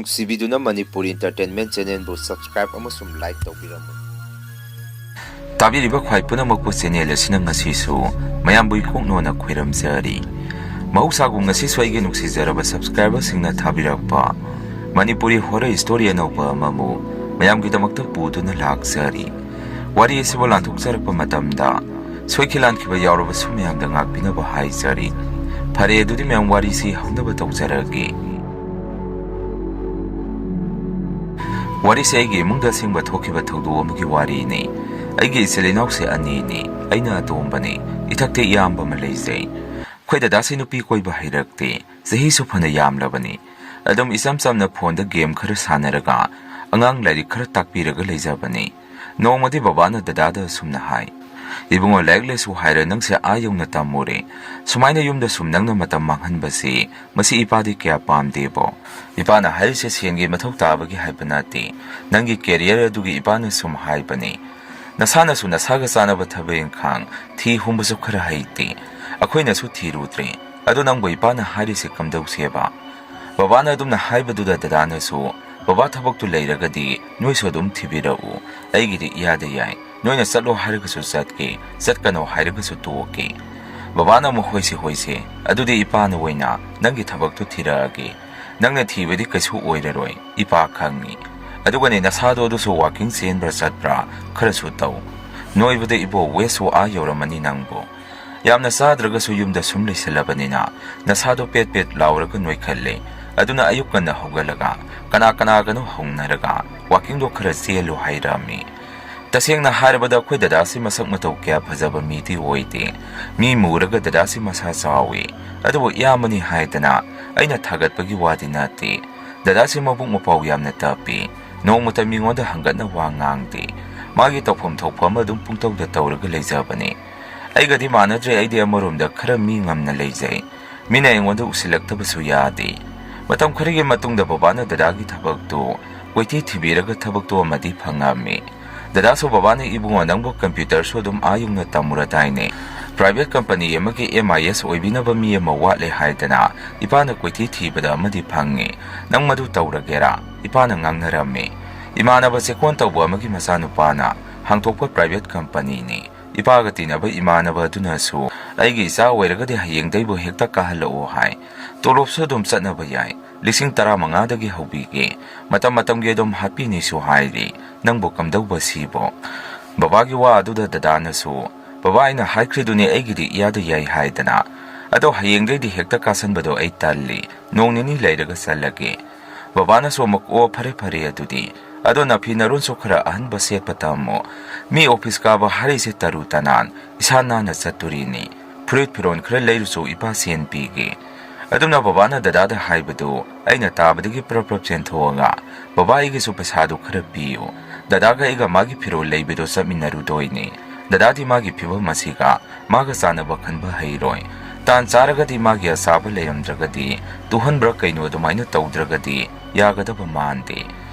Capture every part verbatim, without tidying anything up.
ꯅꯨꯡꯁꯤꯕꯤꯗꯨꯅ Manipuri Entertainment Channelꯕꯨ subscribe ꯑꯃꯁꯨꯡ like ꯇꯧꯕꯤꯔꯝꯃꯨ꯫ ꯇꯥꯕꯤꯔꯤꯕ ꯈ꯭ꯋꯥꯏ ꯄꯨꯝꯅꯃꯛꯄꯨ channel ꯑꯁꯤꯅ ꯉꯁꯤꯁꯨ ꯃꯌꯥꯝꯕꯨ ꯏꯀꯣꯛꯅꯣꯅ ꯈꯣꯏꯔꯝꯖꯔꯤ꯫ ꯃꯍꯧꯁꯥꯒꯨꯝ ꯉꯁꯤꯁꯨ ꯑꯩꯒꯤ ꯅꯨꯡꯁꯤꯖꯔꯕ subscriberꯁꯤꯡꯅ ꯊꯥꯕꯤꯔꯛꯄ ꯃꯅꯤꯄꯨꯔꯤ horror story ꯑꯅꯧꯕ ꯑꯃꯕꯨ ꯃꯌꯥꯝꯒꯤꯗꯃꯛꯇ ꯄꯨꯗꯨꯅ ꯂꯥꯛꯆꯔꯤ꯫ ꯋꯥꯔꯤ ꯑꯁꯤꯕꯨ ꯂꯥꯟꯊꯣꯛꯆꯔꯛꯄ ꯃꯇꯝꯗ ꯁꯣꯏꯈꯤ ꯂꯥꯟꯈꯤꯕ ꯌꯥꯎꯔꯕꯁꯨ ꯃꯌꯥꯝꯗ ꯉꯥꯛꯄꯤꯅꯕ ꯍꯥꯏꯖꯔꯤ꯫ ꯐꯔꯦ, ꯑꯗꯨꯗꯤ ꯃꯌꯥꯝ ꯋꯥꯔꯤꯁꯤ ꯍꯧꯅꯕ ꯇꯧꯖꯔꯒꯦ꯫ ꯋꯥꯔꯤꯁꯦ ꯑꯩꯒꯤ ꯏꯃꯨꯡꯗ ꯑꯁꯦꯡꯕ ꯊꯣꯛꯈꯤꯕ ꯊꯧꯗꯣꯛ ꯑꯃꯒꯤ ꯋꯥꯔꯤꯅꯤ꯫ ꯑꯩꯒꯤ ꯏꯆꯤꯜ ꯏꯅꯥꯎꯁꯦ ꯑꯅꯤꯅꯤ꯫ ꯑꯩꯅ ꯑꯇꯣꯝꯕꯅꯤ꯫ ꯏꯊꯛꯇ ꯏꯌꯥꯝꯕ ꯑꯃ ꯂꯩꯖꯩ꯫ ꯑꯩꯈꯣꯏ ꯗꯗꯥꯁꯤ ꯅꯨꯄꯤ ꯀꯣꯏꯕ ꯍꯩꯔꯛꯇꯦ꯫ ꯆꯍꯤꯁꯨ ꯐꯅ ꯌꯥꯝꯂꯕꯅꯤ꯫ ꯑꯗꯨꯝ ꯏꯆꯝ ꯆꯝꯅ phoneꯗ game ꯈꯔ ꯁꯥꯟꯅꯔꯒ ꯑꯉꯥꯡ ꯂꯥꯏꯔꯤꯛ ꯈꯔ ꯇꯥꯛꯄꯤꯔꯒ ꯂꯩꯖꯕꯅꯤ꯫ ꯅꯣꯡꯃꯗꯤ ꯕꯕꯥꯅ ꯗꯗꯥꯗ ꯑꯁꯨꯝꯅ ꯍꯥꯏ, "ꯏꯕꯨꯡꯉꯣ, ꯂꯥꯏꯔꯤꯛ ꯂꯥꯏꯁꯨ ꯍꯥꯏꯔ ꯅꯪꯁꯦ ꯑꯥ ꯌꯧꯅ ꯇꯝꯃꯨꯔꯦ꯫ ꯁꯨꯃꯥꯏꯅ ꯌꯨꯝꯗ ꯁꯨꯝ ꯅꯪꯅ ꯃꯇꯝ ꯃꯥꯡꯍꯟꯕꯁꯤ ꯃꯁꯤ ꯏꯄꯥꯗꯤ ꯀꯌꯥ ꯄꯥꯝꯗꯦꯕꯣ꯫ ꯏꯄꯥꯅ ꯍꯥꯏꯔꯤꯁꯦ ꯁꯦꯟꯒꯤ ꯃꯊꯧ ꯇꯥꯕꯒꯤ ꯍꯥꯏꯕ ꯅꯠꯇꯦ꯫ ꯅꯪꯒꯤ career ꯑꯗꯨꯒꯤ ꯏꯄꯥꯅ ꯁꯨꯝ ꯍꯥꯏꯕꯅꯤ꯫ ꯅꯁꯥꯅꯁꯨ ꯅꯁꯥꯒ ꯆꯥꯅꯕ ꯊꯕꯛ ꯏꯪꯈꯥꯡ ꯊꯤ ꯍꯨꯝꯕꯁꯨ ꯈꯔ ꯍꯩꯇꯦ꯫ ꯑꯩꯈꯣꯏꯅꯁꯨ ꯊꯤꯔꯨꯗ꯭ꯔꯦ꯫ ꯑꯗꯣ ꯅꯪꯕꯨ ꯏꯄꯥꯅ ꯍꯥꯏꯔꯤꯁꯦ ꯀꯝꯗꯧꯁꯦꯕ?" ꯕꯕꯥꯅ ꯑꯗꯨꯝꯅ ꯍꯥꯏꯕꯗꯨꯗ ꯗꯗꯥꯅꯁꯨ, "ꯕꯕꯥ, ꯊꯕꯛꯇꯨ ꯂꯩꯔꯒꯗꯤ ꯅꯣꯏꯁꯨ ꯑꯗꯨꯝ ꯊꯤꯕꯤꯔꯛꯎ꯫ ꯑꯩꯒꯤꯗꯤ ꯏꯌꯥꯗ ꯌꯥꯏ꯫ ꯅꯣꯏꯅ ꯆꯠꯂꯣ ꯍꯥꯏꯔꯒꯁꯨ ꯆꯠꯀꯦ, ꯆꯠꯀꯅꯣ ꯍꯥꯏꯔꯒꯁꯨ ꯇꯣꯛꯀꯦ꯫" ꯕꯕꯥꯅ ꯑꯃꯨꯛ, "ꯍꯣꯏꯁꯦ, ꯍꯣꯏꯁꯦ, ꯑꯗꯨꯗꯤ ꯏꯄꯥꯅ ꯑꯣꯏꯅ ꯅꯪꯒꯤ ꯊꯕꯛꯇꯨ ꯊꯤꯔꯛꯑꯒꯦ꯫ ꯅꯪꯅ ꯊꯤꯕꯗꯤ ꯀꯩꯁꯨ ꯑꯣꯏꯔꯔꯣꯏ, ꯏꯄꯥ ꯈꯪꯉꯤ꯫ ꯑꯗꯨꯒꯅꯦ, ꯅꯁꯥꯗꯣ ꯑꯗꯨꯁꯨ walking ꯆꯦꯟꯕ꯭ꯔꯥ ꯆꯠꯄ꯭ꯔꯥ ꯈꯔꯁꯨ ꯇꯧ꯫ ꯅꯣꯏꯕꯗ ꯏꯕꯣ, waistꯁꯨ ꯑꯥ ꯌꯧꯔꯝꯃꯅꯤ ꯅꯪꯕꯨ꯫ ꯌꯥꯝꯅ ꯆꯥꯗ꯭ꯔꯒꯁꯨ ꯌꯨꯝꯗ ꯁꯨꯝ ꯂꯩꯁꯜꯂꯕꯅꯤꯅ ꯅꯁꯥꯗꯣ ꯄꯦꯠ ꯄꯦꯠ ꯂꯥꯎꯔꯒ ꯅꯣꯏꯈꯠꯂꯦ꯫ ꯑꯗꯨꯅ ꯑꯌꯨꯛ ꯉꯟꯅ ꯍꯧꯒꯠꯂꯒ ꯀꯅꯥ ꯀꯅꯥꯒꯅꯣ ꯍꯧꯅꯔꯒ walkingꯗꯣ ꯈꯔ ꯆꯦꯜꯂꯨ" ꯍꯥꯏꯔꯝꯃꯤ꯫ ꯇꯁꯦꯡꯅ ꯍꯥꯏꯔꯕꯗ ꯑꯩꯈꯣꯏ ꯗꯗꯥꯁꯤ ꯃꯁꯛ ꯃꯇꯧ ꯀꯌꯥ ꯐꯖꯕ ꯃꯤꯗꯤ ꯑꯣꯏꯗꯦ꯫ ꯃꯤ ꯃꯨꯔꯒ ꯗꯗꯥꯁꯤ ꯃꯁꯥ ꯆꯥꯎꯏ꯫ ꯑꯗꯨꯕꯨ ꯏꯌꯥꯝꯕꯅꯤ ꯍꯥꯏꯗꯅ ꯑꯩꯅ ꯊꯥꯒꯠꯄꯒꯤ ꯋꯥꯗꯤ ꯅꯠꯇꯦ꯫ ꯗꯗꯥꯁꯤ ꯃꯕꯨꯛ ꯃꯄꯥꯎ ꯌꯥꯝꯅ ꯇꯞꯄꯤ꯫ ꯅꯣꯡꯃꯇ ꯃꯤꯉꯣꯟꯗ ꯍꯪꯒꯠꯅ ꯋꯥ ꯉꯥꯡꯗꯦ꯫ ꯃꯥꯒꯤ ꯇꯧꯐꯝ ꯊꯣꯛꯄ ꯑꯃ ꯑꯗꯨꯝ ꯄꯨꯡꯇꯧꯗ ꯇꯧꯔꯒ ꯂꯩꯖꯕꯅꯤ꯫ ꯑꯩꯒꯗꯤ ꯃꯥꯟꯅꯗ꯭ꯔꯦ, ꯑꯩꯗꯤ ꯑꯃꯔꯣꯝꯗ ꯈꯔ ꯃꯤ ꯉꯝꯅ ꯂꯩꯖꯩ꯫ ꯃꯤꯅ ꯑꯩꯉꯣꯟꯗ ꯎꯁꯤꯜꯂꯛꯇꯕꯁꯨ ꯌꯥꯗꯦ꯫ ꯃꯇꯝ ꯈꯔꯒꯤ ꯃꯇꯨꯡꯗ ꯕꯕꯥꯅ ꯗꯗꯥꯒꯤ ꯊꯕꯛꯇꯨ ꯀꯣꯏꯊꯤ ꯊꯤꯕꯤꯔꯒ ꯊꯕꯛꯇꯨ ꯑꯃꯗꯤ ꯐꯪꯉꯝꯃꯤ꯫ ꯗꯗꯥꯁꯨ ꯕꯕꯥꯅ, "ꯏꯕꯨꯡꯉꯣ, ꯅꯪꯕꯨ computerꯁꯨ ꯑꯗꯨꯝ ꯑꯥ ꯌꯧꯅ ꯇꯝꯃꯨꯔꯗꯥꯏꯅꯦ? ꯄ꯭ꯔꯥꯏꯚꯦꯠ ꯀꯝꯄꯅꯤ ꯑꯃꯒꯤ ꯑꯦꯝ ꯑꯥꯏ ꯑꯦꯁ ꯑꯣꯏꯕꯤꯅꯕ ꯃꯤ ꯑꯃ ꯋꯥꯠꯂꯦ ꯍꯥꯏꯗꯅ ꯏꯄꯥꯅ ꯀꯣꯏꯊꯤ ꯊꯤꯕꯗ ꯑꯃꯗꯤ ꯐꯪꯉꯤ꯫ ꯅꯪ ꯃꯗꯨ ꯇꯧꯔꯒꯦꯔꯥ?" ꯏꯄꯥꯅ ꯉꯥꯡꯅꯔꯝꯃꯤ꯫ ꯏꯃꯥꯟꯅꯕ ꯆꯦꯛꯀꯣꯟ ꯇꯧꯕ ꯑꯃꯒꯤ ꯃꯆꯥꯅꯨꯄꯥꯅ ꯍꯥꯡꯗꯣꯛꯄ ꯄ꯭ꯔꯥꯏꯚꯦꯠ ꯀꯝꯄꯅꯤꯅꯤ꯫ ꯏꯄꯥꯒ ꯇꯤꯟꯅꯕ ꯏꯃꯥꯟꯅꯕ ꯑꯗꯨꯅꯁꯨ ꯑꯩꯒꯤ ꯏꯆꯥ ꯑꯣꯏꯔꯒꯗꯤ ꯍꯌꯦꯡꯗꯩꯕꯨ ꯍꯦꯛꯇ ꯀꯥꯍꯜꯂꯛꯑꯣ ꯍꯥꯏ꯫ ꯇꯣꯂꯣꯞꯁꯨ ꯑꯗꯨꯝ ꯆꯠꯅꯕ ꯌꯥꯏ, ꯂꯤꯁꯤꯡ ꯇꯔꯥꯃꯉꯥꯗꯒꯤ ꯍꯧꯕꯤꯒꯦ, ꯃꯇꯝ ꯃꯇꯝꯒꯤ ꯑꯗꯨꯝ ꯍꯥꯞꯄꯤꯅꯤꯁꯨ ꯍꯥꯏꯔꯤ꯫ ꯅꯪꯕꯨ ꯀꯝꯗꯧꯕ ꯁꯤꯕꯣ? ꯕꯕꯥꯒꯤ ꯋꯥ ꯑꯗꯨꯗ ꯗꯗꯥꯅꯁꯨ, "ꯕꯕꯥ, ꯑꯩꯅ ꯍꯥꯏꯈ꯭ꯔꯤꯗꯨꯅꯤ ꯑꯩꯒꯤꯗꯤ ꯏꯌꯥꯗ ꯌꯥꯏ ꯍꯥꯏꯗꯅ꯫ ꯑꯗꯣ ꯍꯌꯦꯡꯗꯩꯗꯤ ꯍꯦꯛꯇ ꯀꯥꯁꯟꯕꯗꯣ ꯑꯩ ꯇꯜꯂꯤ, ꯅꯣꯡ ꯅꯤꯅꯤ ꯂꯩꯔꯒ ꯆꯠꯂꯒꯦ꯫" ꯕꯕꯥꯅꯁꯨ ꯑꯃꯨꯛ, "ꯑꯣ, ꯐꯔꯦ ꯐꯔꯦ ꯑꯗꯨꯗꯤ, ꯑꯗꯣ ꯅꯐꯤ ꯅꯔꯣꯟꯁꯨ ꯈꯔ ꯑꯍꯟꯕ ꯁꯦꯠꯄ ꯇꯝꯃꯣ꯫ ꯃꯤ ꯑꯣꯐꯤꯁ ꯀꯥꯕ ꯍꯥꯏꯔꯤꯁꯦ ꯇꯔꯨ ꯇꯅꯥꯟ, ꯏꯁꯥ ꯅꯥꯟꯅ ꯆꯠꯇꯣꯔꯤꯅꯤ꯫ ꯐꯨꯔꯤꯠ ꯐꯤꯔꯣꯟ ꯈꯔ ꯂꯩꯔꯨꯆꯣ, ꯏꯄꯥ ꯁꯦꯟ ꯄꯤꯒꯦ꯫" ꯑꯗꯨꯝꯅ ꯕꯕꯥꯅ ꯗꯗꯥꯗ ꯍꯥꯏꯕꯗꯨ ꯑꯩꯅ ꯇꯥꯕꯗꯒꯤ ꯄ꯭ꯔꯞ ꯄ꯭ꯔꯞ ꯆꯦꯟꯊꯣꯛꯑꯒ, "ꯕꯕꯥ, ꯑꯩꯒꯤꯁꯨ ꯄꯩꯁꯥꯗꯨ ꯈꯔ ꯄꯤꯌꯨ꯫ ꯗꯗꯥꯒ ꯑꯩꯒ ꯃꯥꯒꯤ ꯐꯤꯔꯣꯜ ꯂꯩꯕꯗꯣ ꯆꯠꯃꯤꯟꯅꯔꯨꯗꯣꯏꯅꯤ꯫ ꯗꯗꯥꯗꯤ ꯃꯥꯒꯤ ꯐꯤꯕꯝ ꯑꯁꯤꯒ ꯃꯥꯒ ꯆꯥꯟꯅꯕ ꯈꯟꯕ ꯍꯩꯔꯣꯏ꯫ ꯇꯥꯟ ꯆꯥꯔꯒꯗꯤ ꯃꯥꯒꯤ ꯑꯆꯥꯕ ꯂꯩꯔꯝꯗ꯭ꯔꯒꯗꯤ, ꯇꯨꯍꯟꯕ꯭ꯔꯥ ꯀꯩꯅꯣ ꯑꯗꯨꯃꯥꯏꯅ ꯇꯧꯗ꯭ꯔꯒꯗꯤ ꯌꯥꯒꯗꯕ ꯃꯥꯟꯗꯦ꯫"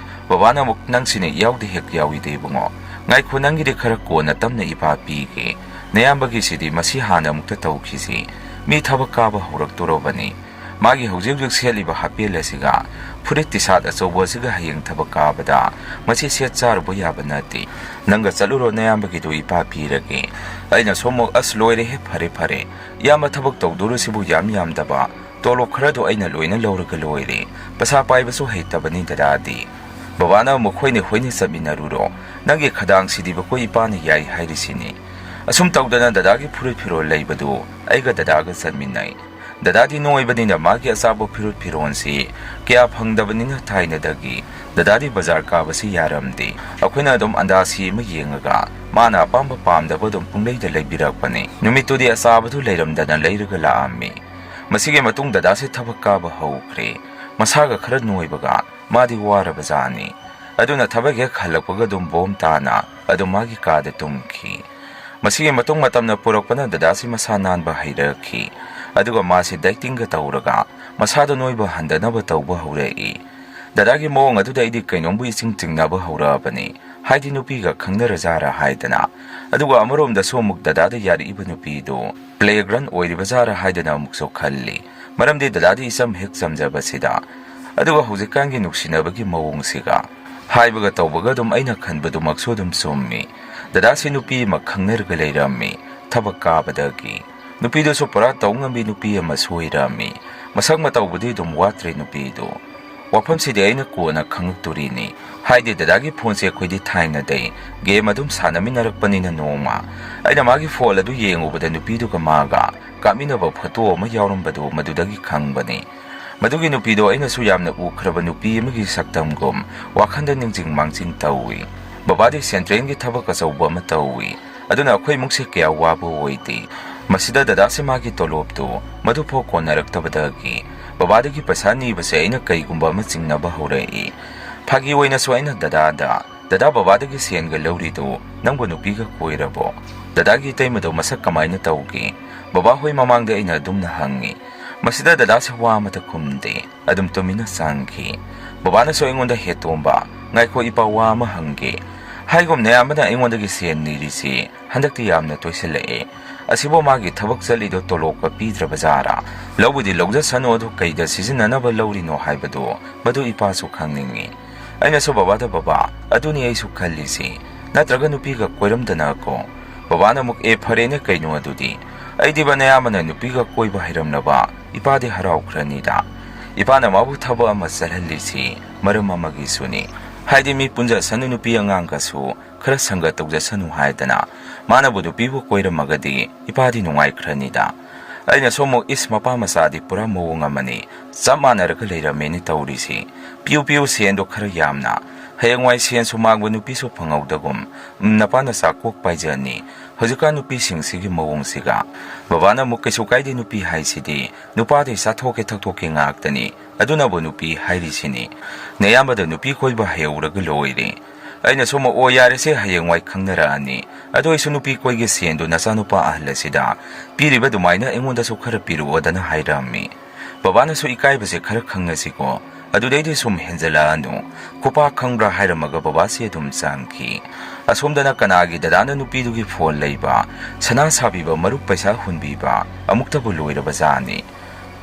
ꯕꯕꯥꯅ ꯑꯃꯨꯛ, "ꯅꯪꯁꯤꯅ ꯏꯌꯥꯎꯗꯤ ꯍꯦꯛ ꯌꯥꯎꯏꯗ ꯏꯕꯨꯡꯉꯣ꯫ ꯉꯥꯏꯈꯣ, ꯅꯪꯒꯤꯗꯤ ꯈꯔ ꯀꯣꯟꯅ ꯇꯞꯅ ꯏꯄꯥ ꯄꯤꯒꯦ꯫ ꯅꯌꯥꯝꯕꯒꯤꯁꯤꯗꯤ ꯃꯁꯤ ꯍꯥꯟꯅ ꯑꯃꯨꯛꯇ ꯇꯧꯈꯤꯁꯤ꯫ ꯃꯤ ꯊꯕꯛ ꯀꯥꯕ ꯍꯧꯔꯛꯇꯣꯔꯕꯅꯤ꯫ ꯃꯥꯒꯤ ꯍꯧꯖꯤꯛ ꯍꯧꯖꯤꯛ ꯁꯦꯠꯂꯤꯕ ꯍꯥꯄꯦꯜ ꯑꯁꯤꯒ ꯐꯨꯔꯤꯠ ꯇꯤꯁꯥꯠ ꯑꯆꯧꯕ ꯑꯁꯤꯒ ꯍꯌꯦꯡ ꯊꯕꯛ ꯀꯥꯕꯗ ꯃꯁꯤ ꯁꯦꯠ ꯆꯥꯔꯨꯕ ꯌꯥꯕ ꯅꯠꯇꯦ꯫ ꯅꯪꯒ ꯆꯠꯂꯨꯔꯣ, ꯅꯌꯥꯝꯕꯒꯤꯗꯨ ꯏꯄꯥ ꯄꯤꯔꯒꯦ꯫" ꯑꯩꯅ ꯁꯣꯝꯃꯨꯛ, "ꯑꯁ, ꯂꯣꯏꯔꯦꯍꯦ, ꯐꯔꯦ ꯐꯔꯦ꯫ ꯏꯌꯥꯝꯕ ꯊꯕꯛ ꯇꯧꯗꯣꯔꯤꯁꯤꯕꯨ ꯌꯥꯝ ꯌꯥꯝꯗꯕ ꯇꯣꯂꯣꯞ ꯈꯔꯗꯣ ꯑꯩꯅ ꯂꯣꯏꯅ ꯂꯧꯔꯒ ꯂꯣꯏꯔꯦ꯫ ꯄꯩꯁꯥ ꯄꯥꯏꯕꯁꯨ ꯍꯩꯇꯕꯅꯤ ꯗꯗꯥꯗꯤ꯫" ꯕꯕꯥꯅ ꯑꯃꯨꯛ, "ꯍꯣꯏꯅꯦ ꯍꯣꯏꯅꯦ, ꯆꯠꯃꯤꯟꯅꯔꯨꯔꯣ꯫ ꯅꯪꯒꯤ ꯈꯗꯥꯡꯁꯤꯗꯤ ꯃꯈꯣꯏ ꯏꯄꯥꯅ ꯌꯥꯏ ꯍꯥꯏꯔꯤꯁꯤꯅꯤ꯫" ꯑꯁꯨꯝ ꯇꯧꯗꯅ ꯗꯗꯥꯒꯤ ꯐꯨꯔꯤꯠ ꯐꯤꯔꯣꯜ ꯂꯩꯕꯗꯨ ꯑꯩꯒ ꯗꯗꯥꯒ ꯆꯠꯃꯤꯟꯅꯩ꯫ ꯗꯗꯥꯗꯤ ꯅꯣꯏꯕꯅꯤꯅ ꯃꯥꯒꯤ ꯑꯆꯥꯕ ꯐꯤꯔꯨꯠ ꯐꯤꯔꯣꯟꯁꯤ ꯀꯌꯥ ꯐꯪꯗꯕꯅꯤꯅ ꯊꯥꯏꯅꯗꯒꯤ ꯗꯗꯥꯗꯤ ꯕꯖꯥꯔ ꯀꯥꯕꯁꯤ ꯌꯥꯔꯝꯗꯦ꯫ ꯑꯩꯈꯣꯏꯅ ꯑꯗꯨꯝ ꯑꯟꯗꯥꯁꯤ ꯑꯃ ꯌꯦꯡꯉꯒ ꯃꯥꯅ ꯑꯄꯥꯝꯕ ꯄꯥꯝꯗꯕ ꯑꯗꯨꯝ ꯄꯨꯡꯂꯩꯗ ꯂꯩꯕꯤꯔꯛꯄꯅꯤ꯫ ꯅꯨꯃꯤꯠꯇꯨꯗꯤ ꯑꯆꯥꯕꯗꯨ ꯂꯩꯔꯝꯗꯅ ꯂꯩꯔꯒ ꯂꯥꯛꯑꯝꯃꯤ꯫ ꯃꯁꯤꯒꯤ ꯃꯇꯨꯡ ꯗꯗꯥꯁꯤ ꯊꯕꯛ ꯀꯥꯕ ꯍꯧꯈ꯭ꯔꯦ꯫ ꯃꯁꯥꯒ ꯈꯔ ꯅꯣꯏꯕꯒ ꯃꯥꯗꯤ ꯋꯥꯔꯕꯖꯥꯠꯅꯤ꯫ ꯑꯗꯨꯅ ꯊꯕꯛ ꯍꯦꯛ ꯍꯜꯂꯛꯄꯒ ꯑꯗꯨꯝ ꯕꯣꯝ ꯇꯥꯅ ꯑꯗꯨꯝ ꯃꯥꯒꯤ ꯀꯥꯗ ꯇꯨꯝꯈꯤ꯫ ꯃꯁꯤꯒꯤ ꯃꯇꯨꯡ ꯃꯇꯝꯅ ꯄꯨꯔꯛꯄꯅ ꯗꯗꯥꯁꯤ ꯃꯁꯥ ꯅꯥꯟꯕ ꯍꯩꯔꯛꯈꯤ꯫ ꯑꯗꯨꯒ ꯃꯥꯁꯤ ꯗꯥꯏꯇꯤꯡꯒ ꯇꯧꯔꯒ ꯃꯁꯥꯗ ꯅꯣꯏꯕ ꯍꯟꯗꯅꯕ ꯇꯧꯕ ꯍꯧꯔꯛꯏ꯫ ꯗꯗꯥꯒꯤ ꯃꯑꯣꯡ ꯑꯗꯨꯗ ꯑꯩꯗꯤ ꯀꯩꯅꯣꯝꯕꯨ ꯏꯆꯤꯡ ꯆꯤꯡꯅꯕ ꯍꯧꯔꯛꯑꯕꯅꯤ꯫ ꯍꯥꯏꯗꯤ ꯅꯨꯄꯤꯒ ꯈꯪꯅꯔꯖꯥꯔꯥ ꯍꯥꯏꯗꯅ꯫ ꯑꯗꯨꯒ ꯑꯃꯔꯣꯝꯗꯁꯨ ꯑꯃꯨꯛ ꯗꯗꯥꯗ ꯌꯥꯔꯛꯏꯕ ꯅꯨꯄꯤꯗꯨ player girl ꯑꯣꯏꯔꯤꯕꯖꯥꯔꯥ ꯍꯥꯏꯗꯅ ꯑꯃꯨꯛꯁꯨ ꯈꯜꯂꯤ꯫ ꯃꯔꯝꯗꯤ ꯗꯗꯥꯗꯤ ꯏꯆꯝ ꯍꯦꯛ ꯆꯝꯖꯕꯁꯤꯗ꯫ ꯑꯗꯨꯒ ꯍꯧꯖꯤꯛꯀꯥꯟꯒꯤ ꯅꯨꯡꯁꯤꯅꯕꯒꯤ ꯃꯑꯣꯡꯁꯤꯒ, ꯍꯥꯏꯕꯒ ꯇꯧꯕꯒ ꯑꯗꯨꯝ ꯑꯩꯅ ꯈꯟꯕꯗꯨꯃꯛꯁꯨ ꯑꯗꯨꯝ ꯆꯨꯝꯃꯤ꯫ ꯗꯗꯥꯁꯤ ꯅꯨꯄꯤ ꯑꯃ ꯈꯪꯅꯔꯒ ꯂꯩꯔꯝꯃꯤ, ꯊꯕꯛ ꯀꯥꯕꯗꯒꯤ꯫ ꯅꯨꯄꯤꯗꯨꯁꯨ ꯄꯨꯔꯥ ꯇꯧ ꯉꯝꯕꯤ ꯅꯨꯄꯤ ꯑꯃꯁꯨ ꯑꯣꯏꯔꯝꯃꯤ꯫ ꯃꯁꯛ ꯃꯇꯧꯕꯨꯗꯤ ꯑꯗꯨꯝ ꯋꯥꯠꯇ꯭ꯔꯦ ꯅꯨꯄꯤꯗꯨ꯫ ꯋꯥꯐꯝꯁꯤꯗꯤ ꯑꯩꯅ ꯀꯣꯟꯅ ꯈꯪꯉꯛꯇꯣꯔꯤꯅꯤ꯫ ꯍꯥꯏꯗꯤ ꯗꯗꯥꯒꯤ ꯐꯣꯟꯁꯦ ꯑꯩꯈꯣꯏꯗꯤ ꯊꯥꯏꯅꯗꯩ ꯒꯦꯝ ꯑꯗꯨꯝ ꯁꯥꯟꯅꯃꯤꯟꯅꯔꯛꯄꯅꯤꯅ, ꯅꯣꯡꯃ ꯑꯩꯅ ꯃꯥꯒꯤ ꯐꯣꯟ ꯑꯗꯨ ꯌꯦꯡꯉꯨꯕꯗ ꯅꯨꯄꯤꯗꯨꯒ ꯃꯥꯒ ꯀꯥꯞꯃꯤꯟꯅꯕ ꯐꯣꯇꯣ ꯑꯃ ꯌꯥꯎꯔꯝꯕꯗꯨ ꯃꯗꯨꯗꯒꯤ ꯈꯪꯕꯅꯤ꯫ ꯃꯗꯨꯒꯤ ꯅꯨꯄꯤꯗꯣ ꯑꯩꯅꯁꯨ ꯌꯥꯝꯅ ꯎꯈ꯭ꯔꯕ ꯅꯨꯄꯤ ꯑꯃꯒꯤ ꯁꯛꯇꯝꯒꯨꯝ ꯋꯥꯈꯜꯗ ꯅꯤꯡꯁꯤꯡ ꯃꯥꯡꯖꯤꯡ ꯇꯧꯏ꯫ ꯕꯕꯥꯗꯤ ꯁꯦꯟꯇ꯭ꯔꯦꯜꯒꯤ ꯊꯕꯛ ꯑꯆꯧꯕ ꯑꯃ ꯇꯧꯏ꯫ ꯑꯗꯨꯅ ꯑꯩꯈꯣꯏ ꯏꯃꯨꯡꯁꯦ ꯀꯌꯥ ꯋꯥꯕ ꯑꯣꯏꯗꯦ꯫ ꯃꯁꯤꯗ ꯗꯗꯥꯁꯦ ꯃꯥꯒꯤ ꯇꯣꯂꯣꯞꯇꯨ ꯃꯗꯨꯐꯥꯎ ꯀꯣꯟꯅꯔꯛꯇꯕꯗꯒꯤ ꯕꯕꯥꯗꯒꯤ ꯄꯩꯁꯥ ꯅꯤꯕꯁꯦ ꯑꯩꯅ ꯀꯩꯒꯨꯝꯕ ꯑꯃ ꯆꯤꯡꯅꯕ ꯍꯧꯔꯛꯏ꯫ ꯐꯥꯒꯤ ꯑꯣꯏꯅꯁꯨ ꯑꯩꯅ ꯗꯗꯥꯗ, "ꯗꯗꯥ, ꯕꯕꯥꯗꯒꯤ ꯁꯦꯟꯒ ꯂꯧꯔꯤꯗꯨ ꯅꯪꯕꯨ ꯅꯨꯄꯤꯒ ꯀꯣꯏꯔꯕꯣ? ꯗꯗꯥꯒꯤ ꯏꯇꯩꯃꯗꯣ ꯃꯁꯛ ꯀꯃꯥꯏꯅ ꯇꯧꯒꯦ?" ꯕꯕꯥ ꯍꯣꯏ ꯃꯃꯥꯡꯗ ꯑꯩꯅ ꯑꯗꯨꯝꯅ ꯍꯪꯉꯤ꯫ ꯃꯁꯤꯗ ꯗꯗꯥꯁꯦ ꯋꯥ ꯑꯃꯠꯇ ꯈꯨꯝꯗꯦ꯫ ꯑꯗꯨꯝ ꯇꯨꯃꯤꯟꯅ ꯆꯪꯈꯤ꯫ ꯕꯕꯥꯅꯁꯨ ꯑꯩꯉꯣꯟꯗ, "ꯍꯦ ꯇꯣꯝꯕ, ꯉꯥꯏꯈꯣ, ꯏꯄꯥ ꯋꯥ ꯑꯃ ꯍꯪꯒꯦ꯫ ꯍꯥꯏꯒꯨꯝ ꯅꯌꯥꯝꯕꯅ ꯑꯩꯉꯣꯟꯗꯒꯤ ꯁꯦꯟ ꯅꯤꯔꯤꯁꯤ ꯍꯟꯗꯛꯇꯤ ꯌꯥꯝꯅ ꯇꯣꯏꯁꯤꯜꯂꯛꯑꯦ꯫ ꯑꯁꯤꯕꯨ ꯃꯥꯒꯤ ꯊꯕꯛ ꯆꯠꯂꯤꯗꯣ ꯇꯣꯂꯣꯞꯀ ꯄꯤꯗ꯭ꯔꯕ ꯖꯥꯔꯥ? ꯂꯧꯕꯨꯗꯤ ꯂꯧꯖꯁꯅꯨ, ꯑꯗꯨ ꯀꯩꯗ ꯁꯤꯖꯤꯟꯅꯅꯕ ꯂꯧꯔꯤꯅꯣ ꯍꯥꯏꯕꯗꯨ ꯃꯗꯨ ꯏꯄꯥꯁꯨ ꯈꯪꯅꯤꯡꯉꯤ꯫" ꯑꯩꯅꯁꯨ, "ꯕꯕꯥꯗ, ꯕꯕꯥ, ꯑꯗꯨꯅꯤ ꯑꯩꯁꯨ ꯈꯜꯂꯤꯁꯤ꯫ ꯅꯠꯇ꯭ꯔꯒ ꯅꯨꯄꯤꯒ ꯀꯣꯏꯔꯝꯗꯅꯀꯣ?" ꯕꯕꯥꯅ ꯑꯃꯨꯛ, "ꯑꯦ, ꯐꯔꯦꯅꯦ ꯀꯩꯅꯣ ꯑꯗꯨꯗꯤ꯫ ꯑꯩꯗꯤꯕ ꯅꯌꯥꯝꯕꯅ ꯅꯨꯄꯤꯒ ꯀꯣꯏꯕ ꯍꯩꯔꯝꯂꯕ ꯏꯄꯥꯗꯤ ꯍꯔꯥꯎꯈ꯭ꯔꯅꯤꯗ꯫ ꯏꯄꯥꯅ ꯃꯥꯕꯨ ꯊꯕꯛ ꯑꯃ ꯆꯠꯍꯜꯂꯤꯁꯤ ꯃꯔꯝ ꯑꯃꯒꯤꯁꯨꯅꯤ꯫ ꯍꯥꯏꯗꯤ ꯃꯤ ꯄꯨꯟꯖꯁꯅꯨ, ꯅꯨꯄꯤ ꯑꯉꯥꯡꯒꯁꯨ ꯈꯔ ꯁꯪꯒ ꯇꯧꯖꯁꯅꯨ ꯍꯥꯏꯗꯅ꯫ ꯃꯥꯅꯕꯨ ꯅꯨꯄꯤꯕꯨ ꯀꯣꯏꯔꯝꯃꯒꯗꯤ ꯏꯄꯥꯗꯤ ꯅꯨꯡꯉꯥꯏꯈ꯭ꯔꯅꯤꯗ꯫" ꯑꯩꯅꯁꯨ ꯑꯃꯨꯛ, "ꯏꯁ, ꯃꯄꯥ ꯃꯆꯥꯗꯤ ꯄꯨꯔꯥ ꯃꯑꯣꯡ ꯑꯃꯅꯤ꯫ ꯆꯞ ꯃꯥꯟꯅꯔꯒ ꯂꯩꯔꯝꯃꯦꯅꯦ ꯇꯧꯔꯤꯁꯤ꯫ ꯄꯤꯌꯨ, ꯄꯤꯌꯨ, ꯁꯦꯟꯗꯣ ꯈꯔ ꯌꯥꯝꯅ꯫ ꯍꯌꯦꯡꯋꯥꯏ ꯁꯦꯟꯁꯨ ꯃꯥꯡꯕ, ꯅꯨꯄꯤꯁꯨ ꯐꯪꯍꯧꯗꯒꯨꯝ꯫ ꯎꯝ, ꯅꯄꯥ ꯅꯆꯥ ꯀꯣꯛ ꯄꯥꯏꯖꯅꯤ꯫ ꯍꯧꯖꯤꯛꯀꯥꯟ ꯅꯨꯄꯤꯁꯤꯡꯁꯤꯒꯤ ꯃꯑꯣꯡꯁꯤꯒ꯫" ꯕꯕꯥꯅ ꯑꯃꯨꯛ, "ꯀꯩꯁꯨ ꯀꯥꯏꯗꯦ, ꯅꯨꯄꯤ ꯍꯥꯏꯁꯤꯗꯤ ꯅꯨꯄꯥꯗꯩ ꯆꯥꯊꯣꯛꯀꯦ ꯊꯛꯇꯣꯛꯀꯦ ꯉꯥꯛꯇꯅꯤ꯫ ꯑꯗꯨꯅꯕꯨ ꯅꯨꯄꯤ ꯍꯥꯏꯔꯤꯁꯤꯅꯤ꯫ ꯅꯌꯥꯝꯕꯗ ꯅꯨꯄꯤ ꯀꯣꯏꯕ ꯍꯩꯍꯧꯔꯒ ꯂꯣꯏꯔꯦ꯫" ꯑꯩꯅꯁꯨ ꯑꯃꯨꯛ, "ꯑꯣ, ꯌꯥꯔꯦꯁꯦ, ꯍꯌꯦꯡꯋꯥꯏ ꯈꯪꯅꯔꯛꯑꯅꯤ꯫ ꯑꯗꯨ ꯑꯣꯏꯁꯨ ꯅꯨꯄꯤ ꯀꯣꯏꯒꯦ ꯁꯦꯟꯗꯣ ꯅꯆꯥꯅꯨꯄꯥ ꯑꯍꯜ ꯑꯁꯤꯗ ꯄꯤꯔꯤꯕ ꯑꯗꯨꯃꯥꯏꯅ ꯑꯩꯉꯣꯟꯗꯁꯨ ꯈꯔ ꯄꯤꯔꯛꯑꯣꯗꯅ ꯍꯥꯏꯔꯝꯃꯤ꯫ ꯕꯕꯥꯅꯁꯨ ꯏꯀꯥꯏꯕꯁꯦ ꯈꯔ ꯈꯪꯅꯁꯤꯀꯣ꯫ "ꯑꯗꯨꯗꯩꯗꯤ ꯁꯨꯝ ꯍꯦꯟꯖꯜꯂꯛꯑꯅꯨ, ꯈꯨꯄꯥꯛ ꯈꯪꯕ꯭ꯔꯥ?" ꯍꯥꯏꯔꯝꯃꯒ ꯕꯕꯥꯁꯤ ꯑꯗꯨꯝ ꯆꯪꯈꯤ꯫ ꯑꯁꯣꯝꯗꯅ ꯀꯅꯥꯒꯤ ꯗꯗꯥꯅ ꯅꯨꯄꯤꯗꯨꯒꯤ ꯐꯣꯟ ꯂꯩꯕ, ꯁꯅꯥ ꯁꯥꯕꯤꯕ, ꯃꯔꯨꯞ ꯄꯩꯁꯥ ꯍꯨꯟꯕꯤꯕ ꯑꯃꯨꯛꯇꯕꯨ ꯂꯣꯏꯔꯕꯖꯥꯠꯅꯤ꯫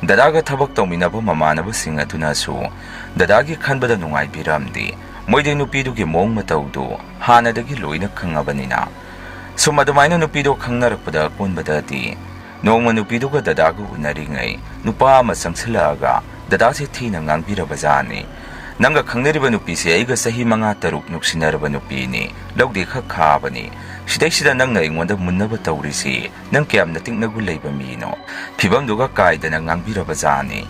ꯗꯗꯥꯒ ꯊꯕꯛ ꯇꯧꯃꯤꯟꯅꯕ ꯃꯃꯥꯟꯅꯕꯁꯤꯡ ꯑꯗꯨꯅꯁꯨ ꯗꯗꯥꯒꯤ ꯈꯟꯕꯗ ꯅꯨꯡꯉꯥꯏꯕꯤꯔꯝꯗꯦ꯫ ꯃꯣꯏꯗꯤ ꯅꯨꯄꯤꯗꯨꯒꯤ ꯃꯑꯣꯡ ꯃꯇꯧꯗꯨ ꯍꯥꯟꯅꯗꯒꯤ ꯂꯣꯏꯅ ꯈꯪꯉꯕꯅꯤꯅ꯫ ꯁꯨꯝ ꯑꯗꯨꯃꯥꯏꯅ ꯅꯨꯄꯤꯗꯣ ꯈꯪꯅꯔꯛꯄꯗ ꯑꯀꯣꯟꯕꯗꯗꯤ ꯅꯣꯡꯃ ꯅꯨꯄꯤꯗꯨꯒ ꯗꯗꯥꯒ ꯎꯅꯔꯤꯉꯩ ꯅꯨꯄꯥ ꯑꯃ ꯆꯪꯁꯤꯜꯂꯛꯑꯒ ꯗꯗꯥꯁꯦ ꯊꯤꯅ ꯉꯥꯡꯕꯤꯔꯕꯖꯥꯠꯅꯤ꯫ "ꯅꯪꯒ ꯈꯪꯅꯔꯤꯕ ꯅꯨꯄꯤꯁꯦ ꯑꯩꯒ ꯆꯍꯤ ꯃꯉꯥ ꯇꯔꯨꯛ ꯅꯨꯡꯁꯤꯅꯔꯕ ꯅꯨꯄꯤꯅꯤ, ꯂꯧꯗꯦ ꯈꯛ ꯈꯥꯕꯅꯤ꯫ ꯁꯤꯗꯩꯁꯤꯗ ꯅꯪꯅ ꯑꯩꯉꯣꯟꯗ ꯃꯨꯟꯅꯕ ꯇꯧꯔꯤꯁꯤ, ꯅꯪ ꯀꯌꯥꯝ ꯅꯇꯤꯛꯅꯒꯨ ꯂꯩꯕ ꯃꯤꯅꯣ?" ꯐꯤꯕꯝꯗꯨꯒ ꯀꯥꯏꯗꯅ ꯉꯥꯡꯕꯤꯔꯕꯖꯥꯠꯅꯤ꯫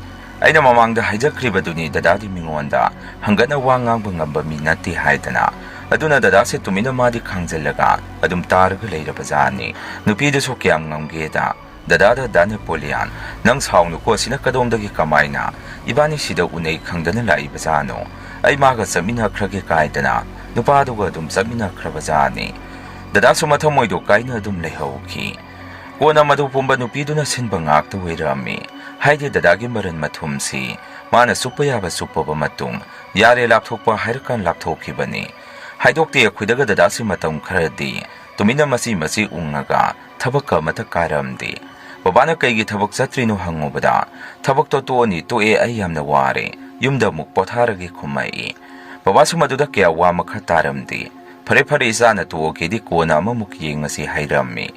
ꯑꯩꯅ ꯃꯃꯥꯡꯗ ꯍꯥꯏꯖꯈ꯭ꯔꯤꯕꯗꯨꯅꯤ, ꯗꯗꯥꯗꯤ ꯃꯤꯉꯣꯟꯗ ꯍꯪꯒꯠꯅ ꯋꯥ ꯉꯥꯡꯕ ꯉꯝꯕ ꯃꯤ ꯅꯠꯇꯦ ꯍꯥꯏꯗꯅ꯫ ꯑꯗꯨꯅ ꯗꯗꯥꯁꯦ ꯇꯨꯃꯤꯟꯅ ꯃꯥꯗꯤ ꯈꯥꯡꯖꯜꯂꯒ ꯑꯗꯨꯝ ꯇꯥꯔꯒ ꯂꯩꯔꯕꯖꯥꯠꯅꯤ꯫ ꯅꯨꯄꯤꯗꯨꯁꯨ ꯀꯌꯥꯝ ꯉꯝꯒꯦꯗ, "ꯗꯗꯥꯗ ꯗꯥ ꯅꯦꯄꯣꯂꯤꯌꯥꯟ, ꯅꯪ ꯁꯥꯎꯅꯨꯀꯣ, ꯁꯤꯅ ꯀꯗꯣꯝꯗꯒꯤ ꯀꯃꯥꯏꯅ? ꯏꯕꯥꯅꯤ ꯁꯤꯗ ꯎꯅꯩ ꯈꯪꯗꯅ ꯂꯥꯛꯏꯕꯖꯥꯠꯅꯣ? ꯑꯩ ꯃꯥꯒ ꯆꯠꯃꯤꯟꯅꯈ꯭ꯔꯒꯦ" ꯀꯥꯏꯗꯅ ꯅꯨꯄꯥꯗꯨꯒ ꯑꯗꯨꯝ ꯆꯠꯃꯤꯟꯅꯈ꯭ꯔꯕꯖꯥꯠꯅꯤ꯫ ꯗꯗꯥꯁꯨ ꯃꯊꯃꯣꯏꯗꯣ ꯀꯥꯏꯅ ꯑꯗꯨꯝ ꯂꯩꯍꯧꯈꯤ꯫ ꯀꯣꯟꯅ ꯃꯗꯨ ꯄꯨꯝꯕ ꯅꯨꯄꯤꯗꯨꯅ ꯁꯤꯟꯕ ꯉꯥꯛꯇ ꯑꯣꯏꯔꯝꯃꯤ꯫ ꯍꯥꯏꯗꯤ ꯗꯗꯥꯒꯤ ꯃꯔꯟ ꯃꯊꯨꯝꯁꯤ ꯃꯥꯅ ꯆꯨꯞꯄ ꯌꯥꯕ ꯆꯨꯞꯄꯕ ꯃꯇꯨꯡ, ꯌꯥꯔꯦ ꯂꯥꯞꯊꯣꯛꯄ ꯍꯥꯏꯔꯀꯥꯟ ꯂꯥꯞꯊꯣꯛꯈꯤꯕꯅꯤ꯫ ꯍꯥꯏꯗꯣꯛꯇꯦ ꯑꯩꯈꯣꯏꯗꯒ ꯗꯗꯥꯁꯤ ꯃꯇꯝ ꯈꯔꯗꯤ ꯇꯨꯃꯤꯟꯅ ꯃꯆꯤ ꯃꯆꯤ ꯎꯪꯉꯒ ꯊꯕꯛꯀ ꯑꯃꯠꯇ ꯀꯥꯏꯔꯝꯗꯦ꯫ ꯕꯕꯥꯅ ꯀꯩꯒꯤ ꯊꯕꯛ ꯆꯠꯇ꯭ꯔꯤꯅꯣ ꯍꯪꯉꯨꯕꯗ, "ꯊꯕꯛꯇꯣ ꯇꯣꯛꯑꯅꯤ, ꯇꯣꯛꯑꯦ, ꯑꯩ ꯌꯥꯝꯅ ꯋꯥꯔꯦ, ꯌꯨꯝꯗ ꯑꯃꯨꯛ ꯄꯣꯊꯥꯔꯒꯦ" ꯈꯨꯝꯃꯛꯏ꯫ ꯕꯕꯥꯁꯨ ꯃꯗꯨꯗ ꯀꯌꯥ ꯋꯥ ꯃꯈꯥ ꯇꯥꯔꯝꯗꯦ꯫ "ꯐꯔꯦ ꯐꯔꯦ, ꯏꯆꯥꯅ ꯇꯣꯛꯑꯒꯦꯗꯤ ꯀꯣꯟꯅ ꯑꯃꯃꯨꯛ ꯌꯦꯡꯉꯁꯤ" ꯍꯥꯏꯔꯝꯃꯤ꯫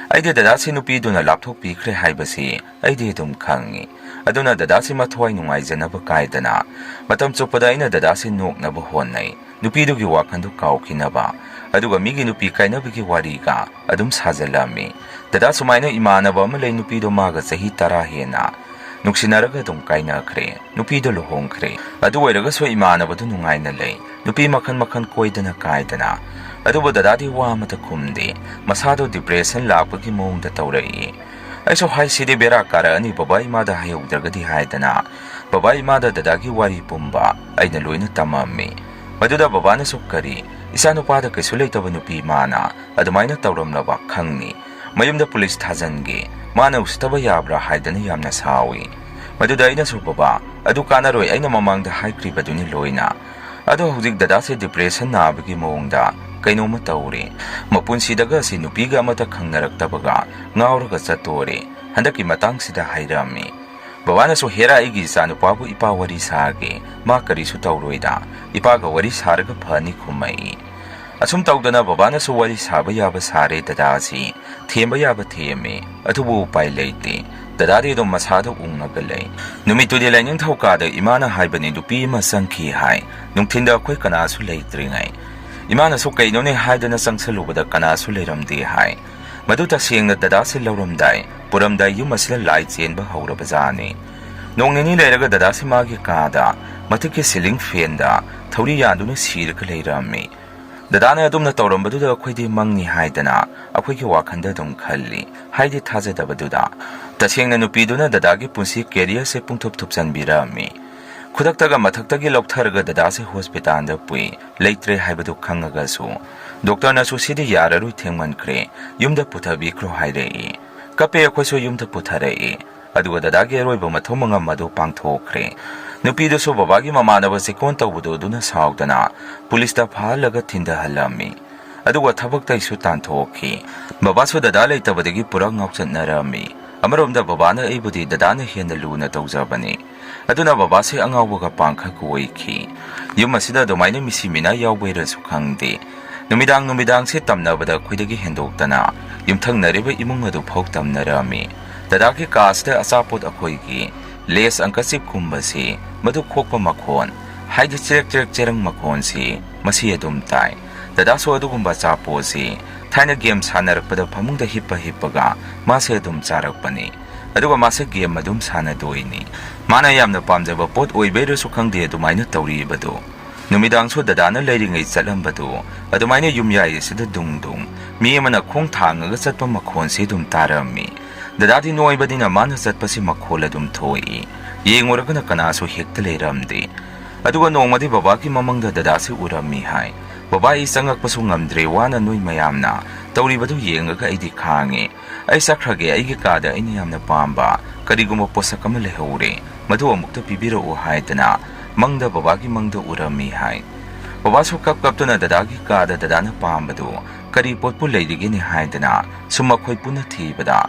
ꯑꯩꯗꯤ ꯗꯗꯥꯁꯤ ꯅꯨꯄꯤꯗꯨꯅ ꯂꯥꯞꯊꯣꯛꯄꯤꯈ꯭ꯔꯦ ꯍꯥꯏꯕꯁꯤ ꯑꯩꯗꯤ ꯑꯗꯨꯝ ꯈꯪꯉꯤ꯫ ꯑꯗꯨꯅ ꯗꯗꯥꯁꯤ ꯃꯊ꯭ꯋꯥꯏ ꯅꯨꯡꯉꯥꯏꯖꯅꯕ ꯀꯥꯏꯗꯅ ꯃꯇꯝ ꯆꯨꯞꯄꯗ ꯑꯩꯅ ꯗꯗꯥꯁꯤ ꯅꯣꯛꯅꯕ ꯍꯣꯠꯅꯩ, ꯅꯨꯄꯤꯗꯨꯒꯤ ꯋꯥꯈꯜꯗꯨ ꯀꯥꯎꯈꯤꯅꯕ꯫ ꯑꯗꯨꯒ ꯃꯤꯒꯤ ꯅꯨꯄꯤ ꯀꯥꯏꯅꯕꯒꯤ ꯋꯥꯔꯤꯒ ꯑꯗꯨꯝ ꯁꯥꯖꯜꯂꯝꯃꯤ꯫ "ꯗꯗꯥ, ꯁꯨꯃꯥꯏꯅ ꯏꯃꯥꯟꯅꯕ ꯑꯃ ꯂꯩ, ꯅꯨꯄꯤꯗꯣ ꯃꯥꯒ ꯆꯍꯤ ꯇꯔꯥ ꯍꯦꯟꯅ ꯅꯨꯡꯁꯤꯅꯔꯒ ꯑꯗꯨꯝ ꯀꯥꯏꯅꯈ꯭ꯔꯦ, ꯅꯨꯄꯤꯗꯣ ꯂꯨꯍꯣꯡꯈ꯭ꯔꯦ꯫ ꯑꯗꯨ ꯑꯣꯏꯔꯒꯁꯨ ꯏꯃꯥꯟꯅꯕꯗꯨ ꯅꯨꯡꯉꯥꯏꯅ ꯂꯩ, ꯅꯨꯄꯤ ꯃꯈꯜ ꯃꯈꯜ ꯀꯣꯏꯗꯅ ꯀꯥꯏꯗꯅ꯫ ꯑꯗꯨꯕꯨ ꯗꯗꯥꯗꯤ ꯋꯥ ꯑꯃꯠꯇ ꯈꯨꯝꯗꯦ, ꯃꯁꯥꯗꯣ depression ꯂꯥꯛꯄꯒꯤ ꯃꯑꯣꯡꯗ ꯇꯧꯔꯛꯏ"꯫ ꯑꯩꯁꯨ ꯍꯥꯏ, "ꯁꯤꯗꯤ ꯕꯦꯔꯥ ꯀꯥꯔꯛꯑꯅꯤ, ꯕꯕꯥ ꯏꯃꯥꯗ ꯍꯥꯏꯍꯧꯗ꯭ꯔꯒꯗꯤ" ꯍꯥꯏꯗꯅ ꯕꯕꯥ ꯏꯃꯥꯗ ꯗꯗꯥꯒꯤ ꯋꯥꯔꯤ ꯄꯨꯝꯕ ꯑꯩꯅ ꯂꯣꯏꯅ ꯇꯝꯃꯝꯃꯤ꯫ ꯃꯗꯨꯗ ꯕꯕꯥꯅꯁꯨ, "ꯀꯔꯤ, ꯏꯆꯥꯅꯨꯄꯥꯗ ꯀꯩꯁꯨ ꯂꯩꯇꯕ ꯅꯨꯄꯤ ꯃꯥꯅ ꯑꯗꯨꯃꯥꯏꯅ ꯇꯧꯔꯝꯂꯕ? ꯈꯪꯅꯤ, ꯃꯌꯨꯝꯗ ꯄꯨꯂꯤꯁ ꯊꯥꯖꯟꯒꯦ, ꯃꯥꯅ ꯎꯁꯤꯠꯇꯕ ꯌꯥꯕ꯭ꯔꯥ?" ꯍꯥꯏꯗꯅ ꯌꯥꯝꯅ ꯁꯥꯎꯏ꯫ ꯃꯗꯨꯗ ꯑꯩꯅꯁꯨ, "ꯕꯕꯥ, ꯑꯗꯨ ꯀꯥꯟꯅꯔꯣꯏ, ꯑꯩꯅ ꯃꯃꯥꯡꯗ ꯍꯥꯏꯈ꯭ꯔꯤꯕꯗꯨꯅꯤ ꯂꯣꯏꯅ꯫ ꯑꯗꯣ ꯍꯧꯖꯤꯛ ꯗꯗꯥꯁꯦ depression ꯅꯥꯕꯒꯤ ꯃꯑꯣꯡꯗ ꯀꯩꯅꯣꯝꯃ ꯇꯧꯔꯦ꯫ ꯃꯄꯨꯟꯁꯤꯗꯒ ꯑꯁꯤ ꯅꯨꯄꯤꯒ ꯑꯃꯠꯇ ꯈꯪꯅꯔꯛꯇꯕꯒ ꯉꯥꯎꯔꯒ ꯆꯠꯇꯣꯔꯦ꯫ ꯍꯟꯗꯛꯀꯤ ꯃꯇꯥꯡꯁꯤꯗ ꯍꯥꯏꯔꯝꯃꯤ꯫" ꯕꯕꯥꯅꯁꯨ, "ꯍꯦꯔꯥ, ꯑꯩꯒꯤ ꯏꯆꯥ ꯅꯨꯄꯥꯕꯨ ꯏꯄꯥ ꯋꯥꯔꯤ ꯁꯥꯒꯦ, ꯃꯥ ꯀꯔꯤꯁꯨ ꯇꯧꯔꯣꯏꯗ, ꯏꯄꯥꯒ ꯋꯥꯔꯤ ꯁꯥꯔꯒ ꯐꯅꯤ" ꯈꯨꯝꯃꯛꯏ꯫ ꯑꯁꯨꯝ ꯇꯧꯗꯅ ꯕꯕꯥꯅꯁꯨ ꯋꯥꯔꯤ ꯁꯥꯕ ꯌꯥꯕ ꯁꯥꯔꯦ ꯗꯗꯥꯁꯤ, ꯊꯦꯝꯕ ꯌꯥꯕ ꯊꯦꯝꯃꯦ, ꯑꯗꯨꯕꯨ ꯎꯄꯥꯏ ꯂꯩꯇꯦ꯫ ꯗꯗꯥꯗꯤ ꯑꯗꯨꯝ ꯃꯁꯥꯗ ꯎꯪꯉꯒ ꯂꯩ꯫ ꯅꯨꯃꯤꯠꯇꯨꯗꯤ ꯂꯥꯏꯅꯤꯡꯊꯧꯀꯥꯗ ꯏꯃꯥꯅ ꯍꯥꯏꯕꯅꯤ, ꯅꯨꯄꯤ ꯑꯃ ꯆꯪꯈꯤ ꯍꯥꯏ꯫ ꯅꯨꯡꯊꯤꯟꯗ ꯑꯩꯈꯣꯏ ꯀꯅꯥꯁꯨ ꯂꯩꯇ꯭ꯔꯤꯉꯩ꯫ ꯏꯃꯥꯅꯁꯨ ꯀꯩꯅꯣꯅꯦ ꯍꯥꯏꯗꯅ ꯆꯪꯁꯜꯂꯨꯕꯗ ꯀꯅꯥꯁꯨ ꯂꯩꯔꯝꯗꯦ ꯍꯥꯏ꯫ ꯃꯗꯨ ꯇꯁꯦꯡꯅ ꯗꯗꯥꯁꯤ ꯂꯧꯔꯝꯗꯥꯏ, ꯄꯨꯔꯝꯗꯥꯏ ꯌꯨꯝ ꯑꯁꯤꯗ ꯂꯥꯏ ꯆꯦꯟꯕ ꯍꯧꯔꯕꯖꯥꯠꯅꯤ꯫ ꯅꯣꯡ ꯅꯤꯅꯤ ꯂꯩꯔꯒ ꯗꯗꯥꯁꯤ ꯃꯥꯒꯤ ꯀꯥꯗ ꯃꯊꯛꯀꯤ ceiling fan ꯗ ꯊꯧꯔꯤ ꯌꯥꯟꯗꯨꯅ ꯁꯤꯔꯒ ꯂꯩꯔꯝꯃꯤ꯫ ꯗꯗꯥꯅ ꯑꯗꯨꯝꯅ ꯇꯧꯔꯝꯕꯗꯨꯗ ꯑꯩꯈꯣꯏꯗꯤ ꯃꯪꯅꯤ ꯍꯥꯏꯗꯅ ꯑꯩꯈꯣꯏꯒꯤ ꯋꯥꯈꯜꯗ ꯑꯗꯨꯝ ꯈꯜꯂꯤ, ꯍꯥꯏꯗꯤ ꯊꯥꯖꯗꯕꯗꯨꯗ꯫ ꯇꯁꯦꯡꯅ ꯅꯨꯄꯤꯗꯨꯅ ꯗꯗꯥꯒꯤ ꯄꯨꯟꯁꯤ career ꯁꯦ ꯄꯨꯡꯊꯨꯞ ꯊꯨꯞꯆꯟꯕꯤꯔꯝꯃꯤ꯫ ꯈꯨꯗꯛꯇꯒ ꯃꯊꯛꯇꯒꯤ ꯂꯧꯊꯔꯒ ꯗꯗꯥꯁꯦ hospital ꯗ ꯄꯨꯏ꯫ ꯂꯩꯇ꯭ꯔꯦ ꯍꯥꯏꯕꯗꯨ ꯈꯪꯉꯒꯁꯨ doctor ꯅꯁꯨ "ꯁꯤꯗꯤ ꯌꯥꯔꯔꯣꯏ, ꯊꯦꯡꯃꯟꯈ꯭ꯔꯦ, ꯌꯨꯝꯗ ꯄꯨꯊꯕꯤꯈ꯭ꯔꯣ" ꯍꯥꯏꯔꯛꯏ꯫ ꯀꯞꯄꯦ ꯑꯩꯈꯣꯏꯁꯨ ꯌꯨꯝꯗ ꯄꯨꯊꯔꯛꯏ꯫ ꯑꯗꯨꯒ ꯗꯗꯥꯒꯤ ꯑꯔꯣꯏꯕ ꯃꯊꯧ ꯃꯉꯝ ꯑꯗꯨ ꯄꯥꯡꯊꯣꯛꯈ꯭ꯔꯦ꯫ ꯅꯨꯄꯤꯗꯨꯁꯨ ꯕꯕꯥꯒꯤ ꯃꯃꯥꯟꯅꯕ ꯆꯤꯀꯣꯟ ꯇꯧꯕꯗꯨ ꯑꯗꯨꯅ ꯁꯥꯎꯗꯅ ꯄꯨꯂꯤꯁꯇ ꯐꯥꯍꯜꯂꯒ ꯊꯤꯟꯊꯍꯜꯂꯝꯃꯤ꯫ ꯑꯗꯨꯒ ꯊꯕꯛꯇꯩꯁꯨ ꯇꯥꯟꯊꯣꯛꯈꯤ꯫ ꯕꯕꯥꯁꯨ ꯗꯗꯥ ꯂꯩꯇꯕꯗꯒꯤ ꯄꯨꯔꯥ ꯉꯥꯎꯆꯠꯅꯔꯝꯃꯤ꯫ ꯑꯃꯔꯣꯝꯗ ꯕꯕꯥꯅ ꯑꯩꯕꯨꯗꯤ ꯗꯗꯥꯅ ꯍꯦꯟꯅ ꯂꯨꯅ ꯇꯧꯖꯕꯅꯤ꯫ ꯑꯗꯨꯅ ꯕꯕꯥꯁꯦ ꯑꯉꯥꯎꯕꯒ ꯄꯥꯡꯈꯛ ꯑꯣꯏꯈꯤ꯫ ꯌꯨꯝ ꯑꯁꯤꯗ ꯑꯗꯨꯃꯥꯏꯅ ꯃꯤꯁꯤ ꯃꯤꯅꯥ ꯌꯥꯎꯕꯩꯔꯁꯨ ꯈꯪꯗꯦ, ꯅꯨꯃꯤꯗꯥꯡ ꯅꯨꯃꯤꯗꯥꯡꯁꯦ ꯇꯝꯅꯕꯗ ꯑꯩꯈꯣꯏꯗꯒꯤ ꯍꯦꯟꯗꯣꯛꯇꯅ ꯌꯨꯝꯊꯪꯅꯔꯤꯕ ꯏꯃꯨꯡ ꯑꯗꯨ ꯐꯥꯎ ꯇꯝꯅꯔꯝꯃꯤ꯫ ꯗꯗꯥꯒꯤ ꯀꯥ ꯑꯁꯤꯗ ꯑꯆꯥꯄꯣꯠ ꯑꯩꯈꯣꯏꯒꯤ Lays, Uncle Chips ꯀꯨꯝꯕꯁꯤ ꯃꯗꯨ ꯈꯣꯛꯄ ꯃꯈꯣꯟ, ꯍꯥꯏꯗꯤ ꯆꯦꯔꯦꯛ ꯆꯦꯔꯦꯛ ꯆꯦꯔꯪ ꯃꯈꯣꯟꯁꯤ ꯃꯁꯤ ꯑꯗꯨꯝ ꯇꯥꯏ꯫ ꯗꯗꯥꯁꯨ ꯑꯗꯨꯒꯨꯝꯕ ꯑꯆꯥꯄꯣꯠꯁꯤ ꯊꯥꯏꯅ game ꯁꯥꯟꯅꯔꯛꯄꯗ ꯐꯃꯨꯡꯗ ꯍꯤꯞꯄ ꯍꯤꯞꯄꯒ ꯃꯥꯁꯦ ꯑꯗꯨꯝ ꯆꯥꯔꯛꯄꯅꯤ꯫ ꯑꯗꯨꯒ ꯃꯥꯁꯦ game ꯑꯗꯨꯝ ꯁꯥꯟꯅꯗꯣꯏꯅꯤ꯫ ꯃꯥꯅ ꯌꯥꯝꯅ ꯄꯥꯝꯖꯕ ꯄꯣꯠ ꯑꯣꯏꯕꯩꯔꯁꯨ ꯈꯪꯗꯦ, ꯑꯗꯨꯃꯥꯏꯅ ꯇꯧꯔꯤꯕꯗꯣ꯫ ꯅꯨꯃꯤꯗꯥꯡꯁꯨ ꯗꯗꯥꯅ ꯂꯩꯔꯤꯉꯩ ꯆꯠꯂꯝꯕꯗꯣ ꯑꯗꯨꯃꯥꯏꯅ ꯌꯨꯝꯌꯥꯏ ꯑꯁꯤꯗ ꯗꯨꯡ ꯗꯨꯡ ꯃꯤ ꯑꯃꯅ ꯈꯣꯡ ꯊꯥꯡꯉꯒ ꯆꯠꯄ ꯃꯈꯣꯟꯁꯤ ꯑꯗꯨꯝ ꯇꯥꯔꯝꯃꯤ꯫ ꯗꯗꯥꯗꯤ ꯅꯣꯏꯕꯅꯤꯅ ꯃꯥꯅ ꯆꯠꯄꯁꯤ ꯃꯈꯣꯜ ꯑꯗꯨꯝ ꯊꯣꯛꯏ꯫ ꯌꯦꯡꯉꯨꯔꯒꯅ ꯀꯅꯥꯁꯨ ꯍꯦꯛꯇ ꯂꯩꯔꯝꯗꯦ꯫ ꯑꯗꯨꯒ ꯅꯣꯡꯃꯗꯤ ꯕꯕꯥꯒꯤ ꯃꯃꯪꯗ ꯗꯗꯥꯁꯤ ꯎꯔꯝꯃꯤ ꯍꯥꯏ꯫ ꯕꯕꯥ, ꯑꯩ ꯆꯪꯉꯛꯄꯁꯨ ꯉꯝꯗ꯭ꯔꯦ, ꯋꯥꯅ ꯅꯣꯏ ꯃꯌꯥꯝꯅ ꯇꯧꯔꯤꯕꯗꯨ ꯌꯦꯡꯉꯒ ꯑꯩꯗꯤ ꯈꯥꯡꯉꯦ꯫ ꯑꯩ ꯆꯠꯈ꯭ꯔꯒꯦ, ꯑꯩꯒꯤ ꯀꯥꯗ ꯑꯩꯅ ꯌꯥꯝꯅ ꯄꯥꯝꯕ ꯀꯔꯤꯒꯨꯝꯕ ꯄꯣꯠꯁꯛ ꯑꯃ ꯂꯩꯍꯧꯔꯦ, ꯃꯗꯨ ꯑꯃꯨꯛꯇ ꯄꯤꯕꯤꯔꯛꯎ" ꯍꯥꯏꯗꯅ ꯃꯪꯗ, ꯕꯕꯥꯒꯤ ꯃꯪꯗ ꯎꯔꯝꯃꯤ ꯍꯥꯏ꯫ ꯕꯕꯥꯁꯨ ꯀꯞ ꯀꯞꯇꯨꯅ ꯗꯗꯥꯒꯤ ꯀꯥꯗ ꯗꯗꯥꯅ ꯄꯥꯝꯕꯗꯨ ꯀꯔꯤ ꯄꯣꯠꯄꯨ ꯂꯩꯔꯤꯒꯦꯅꯦ ꯍꯥꯏꯗꯅ ꯁꯨꯝ ꯃꯈꯣꯏ ꯄꯨꯟꯅ ꯊꯤꯕꯗ,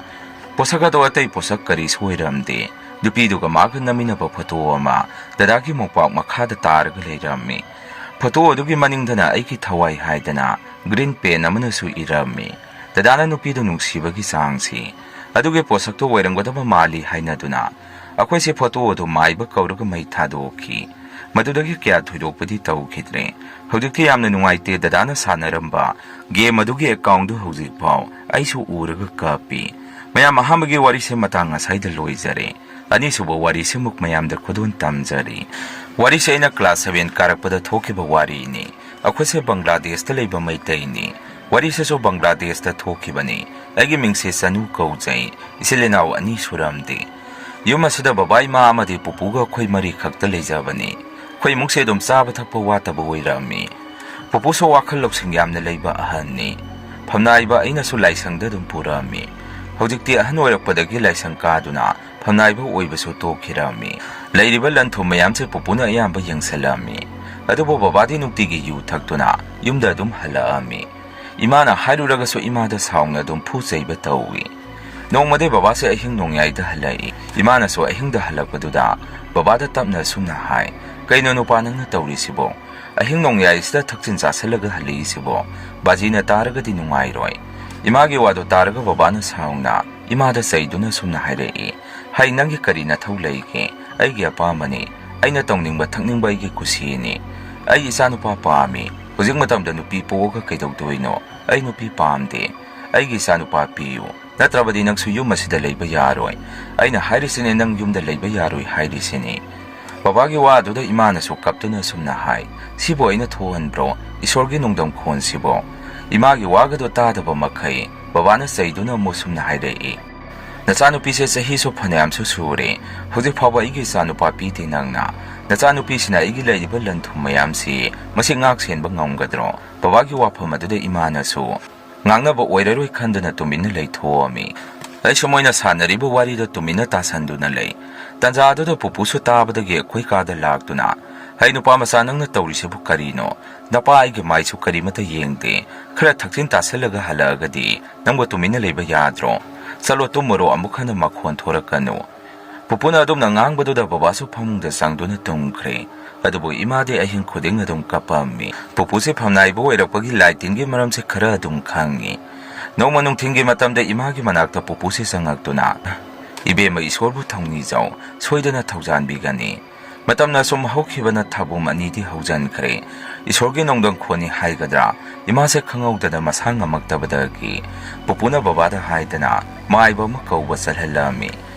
ꯄꯣꯠꯁꯛ ꯑꯗꯣ ꯑꯇꯩ ꯄꯣꯠꯁꯛ ꯀꯔꯤꯁꯨ ꯑꯣꯏꯔꯝꯗꯦ꯫ ꯅꯨꯄꯤꯗꯨꯒ ꯃꯥꯒ ꯅꯝꯃꯤꯟꯅꯕ ꯐꯣꯇꯣ ꯑꯃ ꯗꯗꯥꯒꯤ ꯃꯣꯝꯄꯥꯛ ꯃꯈꯥꯗ ꯇꯥꯔꯒ ꯂꯩꯔꯝꯃꯤ꯫ ꯐꯣꯇꯣ ꯑꯗꯨꯒꯤ ꯃꯅꯤꯡꯗꯅ "ꯑꯩꯒꯤ ꯊꯋꯥꯏ" ꯍꯥꯏꯗꯅ ꯒ꯭ꯔꯤꯟ ꯄꯦꯟ ꯑꯃꯅꯁꯨ ꯏꯔꯝꯃꯤ꯫ ꯗꯗꯥꯅ ꯅꯨꯄꯤꯗꯨ ꯅꯨꯡꯁꯤꯕꯒꯤ ꯆꯥꯡꯁꯤ ꯑꯗꯨꯒꯤ ꯄꯣꯠꯁꯛꯇꯨ ꯑꯣꯏꯔꯝꯒꯗꯕ ꯃꯥꯜꯂꯤ ꯍꯥꯏꯅꯗꯨꯅ ꯑꯩꯈꯣꯏꯁꯦ ꯐꯣꯇꯣ ꯑꯗꯨ ꯃꯥꯏꯕ ꯀꯧꯔꯒ ꯃꯩ ꯊꯥꯗꯣꯛꯈꯤ꯫ ꯃꯗꯨꯗꯒꯤ ꯀꯌꯥ ꯊꯣꯏꯗꯣꯛꯄꯗꯤ ꯇꯧꯈꯤꯗ꯭ꯔꯦ꯫ ꯍꯧꯖꯤꯛꯇꯤ ꯌꯥꯝꯅ ꯅꯨꯡꯉꯥꯏꯇꯦ, ꯗꯗꯥꯅ ꯁꯥꯟꯅꯔꯝꯕ ꯒꯦꯝ ꯑꯗꯨꯒꯤ ꯑꯦꯀꯥꯎꯟꯗꯨ ꯍꯧꯖꯤꯛꯐꯥꯎ ꯑꯩꯁꯨ ꯎꯔꯒ ꯀꯞꯄꯤ꯫ ꯃꯌꯥꯝ, ꯑꯍꯥꯟꯕꯒꯤ ꯋꯥꯔꯤꯁꯦ ꯃꯇꯥꯡ ꯑꯁꯥꯏꯗ ꯂꯣꯏꯖꯔꯦ꯫ ꯑꯅꯤꯁꯨꯕ ꯋꯥꯔꯤꯁꯤꯃꯨꯛ ꯃꯌꯥꯝꯗ ꯈꯨꯗꯣꯜ ꯇꯝꯖꯔꯤ꯫ ꯋꯥꯔꯤꯁꯦ ꯑꯩꯅ ꯀ꯭ꯂꯥꯁ ꯁꯚꯦꯟ ꯀꯥꯔꯛꯄꯗ ꯊꯣꯛꯈꯤꯕ ꯋꯥꯔꯤꯅꯤ꯫ ꯑꯩꯈꯣꯏꯁꯦ ꯕꯪꯒ꯭ꯂꯥꯗꯦꯁꯇ ꯂꯩꯕ ꯃꯩꯇꯩꯅꯤ꯫ ꯋꯥꯔꯤꯁꯤꯁꯨ ꯕꯪꯒ꯭ꯂꯥꯗꯦꯁꯇ ꯊꯣꯛꯈꯤꯕꯅꯤ꯫ ꯑꯩꯒꯤ ꯃꯤꯡꯁꯦ ꯆꯅꯨ ꯀꯧꯖꯩ꯫ ꯏꯆꯤꯜ ꯏꯅꯥꯎ ꯑꯅꯤ ꯁꯨꯔꯝꯗꯦ꯫ ꯌꯨꯝ ꯑꯁꯤꯗ ꯕꯕꯥ, ꯏꯃꯥ ꯑꯃꯗꯤ ꯄꯨꯄꯨꯒ ꯑꯩꯈꯣꯏ ꯃꯔꯤ ꯈꯛꯇ ꯂꯩꯖꯕꯅꯤ꯫ ꯑꯩꯈꯣꯏ ꯏꯃꯨꯡꯁꯦ ꯑꯗꯨꯝ ꯆꯥꯕ ꯊꯛꯄ ꯋꯥꯠꯇꯕ ꯑꯣꯏꯔꯝꯃꯤ꯫ ꯄꯨꯄꯨꯁꯨ ꯋꯥꯈꯜ ꯂꯧꯁꯤꯡ ꯌꯥꯝꯅ ꯂꯩꯕ ꯑꯍꯟꯅꯤ꯫ ꯐꯝꯅꯥꯏꯕ ꯑꯩꯅꯁꯨ ꯂꯥꯏꯁꯪꯗ ꯑꯗꯨꯝ ꯄꯨꯔꯛꯑꯝꯃꯤ꯫ ꯍꯧꯖꯤꯛꯇꯤ ꯑꯍꯟ ꯑꯣꯏꯔꯛꯄꯗꯒꯤ ꯂꯥꯏꯁꯪ ꯀꯥꯗꯨꯅ ꯐꯝꯅꯥꯏꯕ ꯑꯣꯏꯕꯁꯨ ꯇꯣꯛꯈꯤꯔꯝꯃꯤ꯫ ꯂꯩꯔꯤꯕ ꯂꯟ ꯊꯨꯝ ꯃꯌꯥꯝꯁꯦ ꯄꯨꯄꯨꯅ ꯑꯌꯥꯝꯕ ꯌꯦꯡꯁꯜꯂꯝꯃꯤ꯫ ꯑꯗꯨꯕꯨ ꯕꯕꯥꯗꯤ ꯅꯨꯡꯇꯤꯒꯤ ꯌꯨ ꯊꯛꯇꯨꯅ ꯌꯨꯝꯗ ꯑꯗꯨꯝ ꯍꯜꯂꯛꯑꯝꯃꯤ꯫ ꯏꯃꯥꯅ ꯍꯥꯏꯔꯨꯔꯒꯁꯨ ꯏꯃꯥꯗ ꯁꯥꯎꯅ ꯑꯗꯨꯝ ꯐꯨ ꯆꯩꯕ ꯇꯧꯏ꯫ ꯅꯣꯡꯃꯗꯤ ꯕꯕꯥꯁꯦ ꯑꯍꯤꯡ ꯅꯣꯡꯌꯥꯏꯗ ꯍꯜꯂꯛꯏ꯫ ꯏꯃꯥꯅꯁꯨ ꯑꯍꯤꯡꯗ ꯍꯜꯂꯛꯄꯗꯨꯗ ꯕꯕꯥꯗ ꯇꯞꯅ ꯑꯁꯨꯝꯅ ꯍꯥꯏ, "ꯀꯩꯅꯣ ꯅꯨꯄꯥ ꯅꯪꯅ ꯇꯧꯔꯤꯁꯤꯕꯣ? ꯑꯍꯤꯡ ꯅꯣꯡꯌꯥꯏꯁꯤꯗ ꯊꯛꯆꯤꯟ ꯆꯥꯁꯤꯜꯂꯒ ꯍꯜꯂꯛꯏꯁꯤꯕꯣ? ꯕꯥꯖꯤꯅ ꯇꯥꯔꯒꯗꯤ ꯅꯨꯡꯉꯥꯏꯔꯣꯏ꯫" ꯏꯃꯥꯒꯤ ꯋꯥꯗꯣ ꯇꯥꯔꯒ ꯕꯕꯥꯅ ꯁꯥꯎꯅ ꯏꯃꯥꯗ ꯆꯩꯗꯨꯅ ꯑꯁꯨꯝꯅ ꯍꯥꯏꯔꯛꯏ, "ꯍꯩ, ꯅꯪꯒꯤ ꯀꯔꯤ ꯅꯊꯧ ꯂꯩꯒꯦ? ꯑꯩꯒꯤ ꯑꯄꯥꯝꯕꯅꯤ꯫ ꯑꯩꯅ ꯇꯧꯅꯤꯡꯕ ꯊꯛꯅꯤꯡꯕ ꯑꯩꯒꯤ ꯀꯨꯁꯤꯅꯤ꯫ ꯑꯩ ꯏꯆꯥꯅꯨꯄꯥ ꯄꯥꯝꯃꯤ꯫ ꯍꯧꯖꯤꯛ ꯃꯇꯝꯗ ꯅꯨꯄꯤ ꯄꯣꯛꯑꯒ ꯀꯩꯗꯧꯗꯣꯏꯅꯣ? ꯑꯩ ꯅꯨꯄꯤ ꯄꯥꯝꯗꯦ꯫ ꯑꯩꯒꯤ ꯏꯆꯥꯅꯨꯄꯥ ꯄꯤꯌꯨ꯫ ꯅꯠꯇ꯭ꯔꯕꯗꯤ ꯅꯪꯁꯨ ꯌꯨꯝ ꯑꯁꯤꯗ ꯂꯩꯕ ꯌꯥꯔꯣꯏ꯫ ꯑꯩꯅ ꯍꯥꯏꯔꯤꯁꯤꯅꯦ, ꯅꯪ ꯌꯨꯝꯗ ꯂꯩꯕ ꯌꯥꯔꯣꯏ ꯍꯥꯏꯔꯤꯁꯤꯅꯤ꯫" ꯕꯕꯥꯒꯤ ꯋꯥ ꯑꯗꯨꯗ ꯏꯃꯥꯅꯁꯨ ꯀꯞꯇꯨꯅ ꯑꯁꯨꯝꯅ ꯍꯥꯏ, "ꯁꯤꯕꯨ ꯑꯩꯅ ꯊꯣꯛꯍꯟꯕ꯭ꯔꯣ? ꯏꯁꯣꯔꯒꯤ ꯅꯣꯡꯗꯝ ꯈꯣꯟꯁꯤꯕꯣ?" ꯏꯃꯥꯒꯤ ꯋꯥꯒꯗꯣ ꯇꯥꯗꯕ ꯃꯈꯩ ꯕꯕꯥꯅ ꯆꯩꯗꯨꯅ ꯑꯃꯨꯛ ꯁꯨꯝꯅ ꯍꯥꯏꯔꯛꯏ, "ꯅꯆꯥꯅꯨꯄꯤꯁꯦ ꯆꯍꯤꯁꯨ ꯐꯅꯌꯥꯝꯁꯨ ꯁꯨꯔꯦ, ꯍꯧꯖꯤꯛ ꯐꯥꯎꯕ ꯑꯩꯒꯤ ꯏꯆꯥꯅꯨꯄꯥ ꯄꯤꯗꯦ ꯅꯪꯅ꯫ ꯅꯆꯥꯅꯨꯄꯤꯁꯤꯅ ꯑꯩꯒꯤ ꯂꯩꯔꯤꯕ ꯂꯟ ꯊꯨꯝ ꯃꯌꯥꯝꯁꯤ ꯃꯁꯤ ꯉꯥꯛ ꯁꯦꯟꯕ ꯉꯝꯒꯗ꯭ꯔꯣ?" ꯕꯕꯥꯒꯤ ꯋꯥꯐꯝ ꯑꯗꯨꯗ ꯏꯃꯥꯅꯁꯨ ꯉꯥꯡꯅꯕ ꯑꯣꯏꯔꯔꯣꯏ ꯈꯟꯗꯨꯅ ꯇꯨꯃꯤꯟꯅ ꯂꯩꯊꯣꯛꯑꯝꯃꯤ꯫ ꯑꯩꯁꯨ ꯃꯣꯏꯅ ꯁꯥꯟꯅꯔꯤꯕ ꯋꯥꯔꯤꯗ ꯇꯨꯃꯤꯟꯅ ꯇꯥꯁꯟꯗꯨꯅ ꯂꯩ꯫ ꯇꯥꯟꯖꯥ ꯑꯗꯨꯗ ꯄꯨꯄꯨꯁꯨ ꯇꯥꯕꯗꯒꯤ ꯑꯩꯈꯣꯏ ꯀꯥꯗ ꯂꯥꯛꯇꯨꯅ, "ꯍꯩ ꯅꯨꯄꯥ ꯃꯆꯥ, ꯅꯪꯅ ꯇꯧꯔꯤꯁꯤꯕꯨ ꯀꯔꯤꯅꯣ? ꯅꯄꯥ ꯑꯩꯒꯤ ꯃꯥꯏꯁꯨ ꯀꯔꯤꯃꯠꯇ ꯌꯦꯡꯗꯦ꯫ ꯈꯔ ꯊꯛꯆꯤꯟ ꯇꯥꯁꯜꯂꯒ ꯍꯜꯂꯛꯑꯒꯗꯤ ꯅꯪꯕꯨ ꯇꯨꯃꯤꯟꯅ ꯂꯩꯕ ꯌꯥꯗ꯭ꯔꯣ? ꯆꯠꯂꯣ ꯇꯨꯝꯃꯨꯔꯣ, ꯑꯃꯨꯛ ꯍꯟꯅ ꯃꯈꯣꯟ ꯊꯣꯔꯛꯀꯅꯨ꯫" ꯄꯨꯄꯨꯅ ꯑꯗꯨꯝꯅ ꯉꯥꯡꯕꯗꯨꯗ ꯕꯕꯥꯁꯨ ꯐꯃꯨꯡꯗ ꯆꯪꯗꯨꯅ ꯇꯨꯝꯈ꯭ꯔꯦ꯫ ꯑꯗꯨꯕꯨ ꯏꯃꯥꯗꯤ ꯑꯍꯤꯡ ꯈꯨꯗꯤꯡ ꯑꯗꯨꯝ ꯀꯞꯄꯝꯃꯤ꯫ ꯄꯨꯄꯨꯁꯤ ꯐꯝꯅꯥꯏꯕ ꯑꯣꯏꯔꯛꯄꯒꯤ ꯂꯥꯏ ꯇꯤꯟꯒꯤ ꯃꯔꯝꯁꯦ ꯈꯔ ꯑꯗꯨꯝ ꯈꯪꯉꯤ꯫ ꯅꯣꯡꯃ ꯅꯨꯡꯊꯤꯟꯒꯤ ꯃꯇꯝꯗ ꯏꯃꯥꯒꯤ ꯃꯅꯥꯛꯇ ꯄꯨꯄꯨꯁꯤ ꯆꯪꯉꯛꯇꯨꯅ, "ꯏꯕꯦꯝꯃ, ꯏꯁꯣꯔꯕꯨ ꯊꯧꯅꯤꯖꯧ, ꯁꯣꯏꯗꯅ ꯊꯧꯖꯥꯟꯕꯤꯒꯅꯤ꯫ ꯃꯇꯝꯅ ꯁꯨꯝ ꯍꯧꯈꯤꯕꯅ ꯊꯥꯕꯨꯝ ꯑꯅꯤꯗꯤ ꯍꯧꯖꯤꯟꯈ꯭ꯔꯦ꯫ ꯏꯁꯣꯔꯒꯤ ꯅꯣꯡꯗꯝꯈꯣꯟꯅꯤ ꯍꯥꯏꯒꯗ꯭ꯔꯥ, ꯏꯃꯥꯁꯦ ꯈꯪꯍꯧꯗꯅ ꯃꯁꯥ ꯉꯝꯃꯛꯇꯕꯗꯒꯤ ꯄꯨꯄꯨꯅ ꯕꯕꯥꯗ ꯍꯥꯏꯗꯅ ꯃꯥꯏꯕ ꯑꯃ ꯀꯧꯕ ꯆꯠꯍꯜꯂꯝꯃꯤ꯫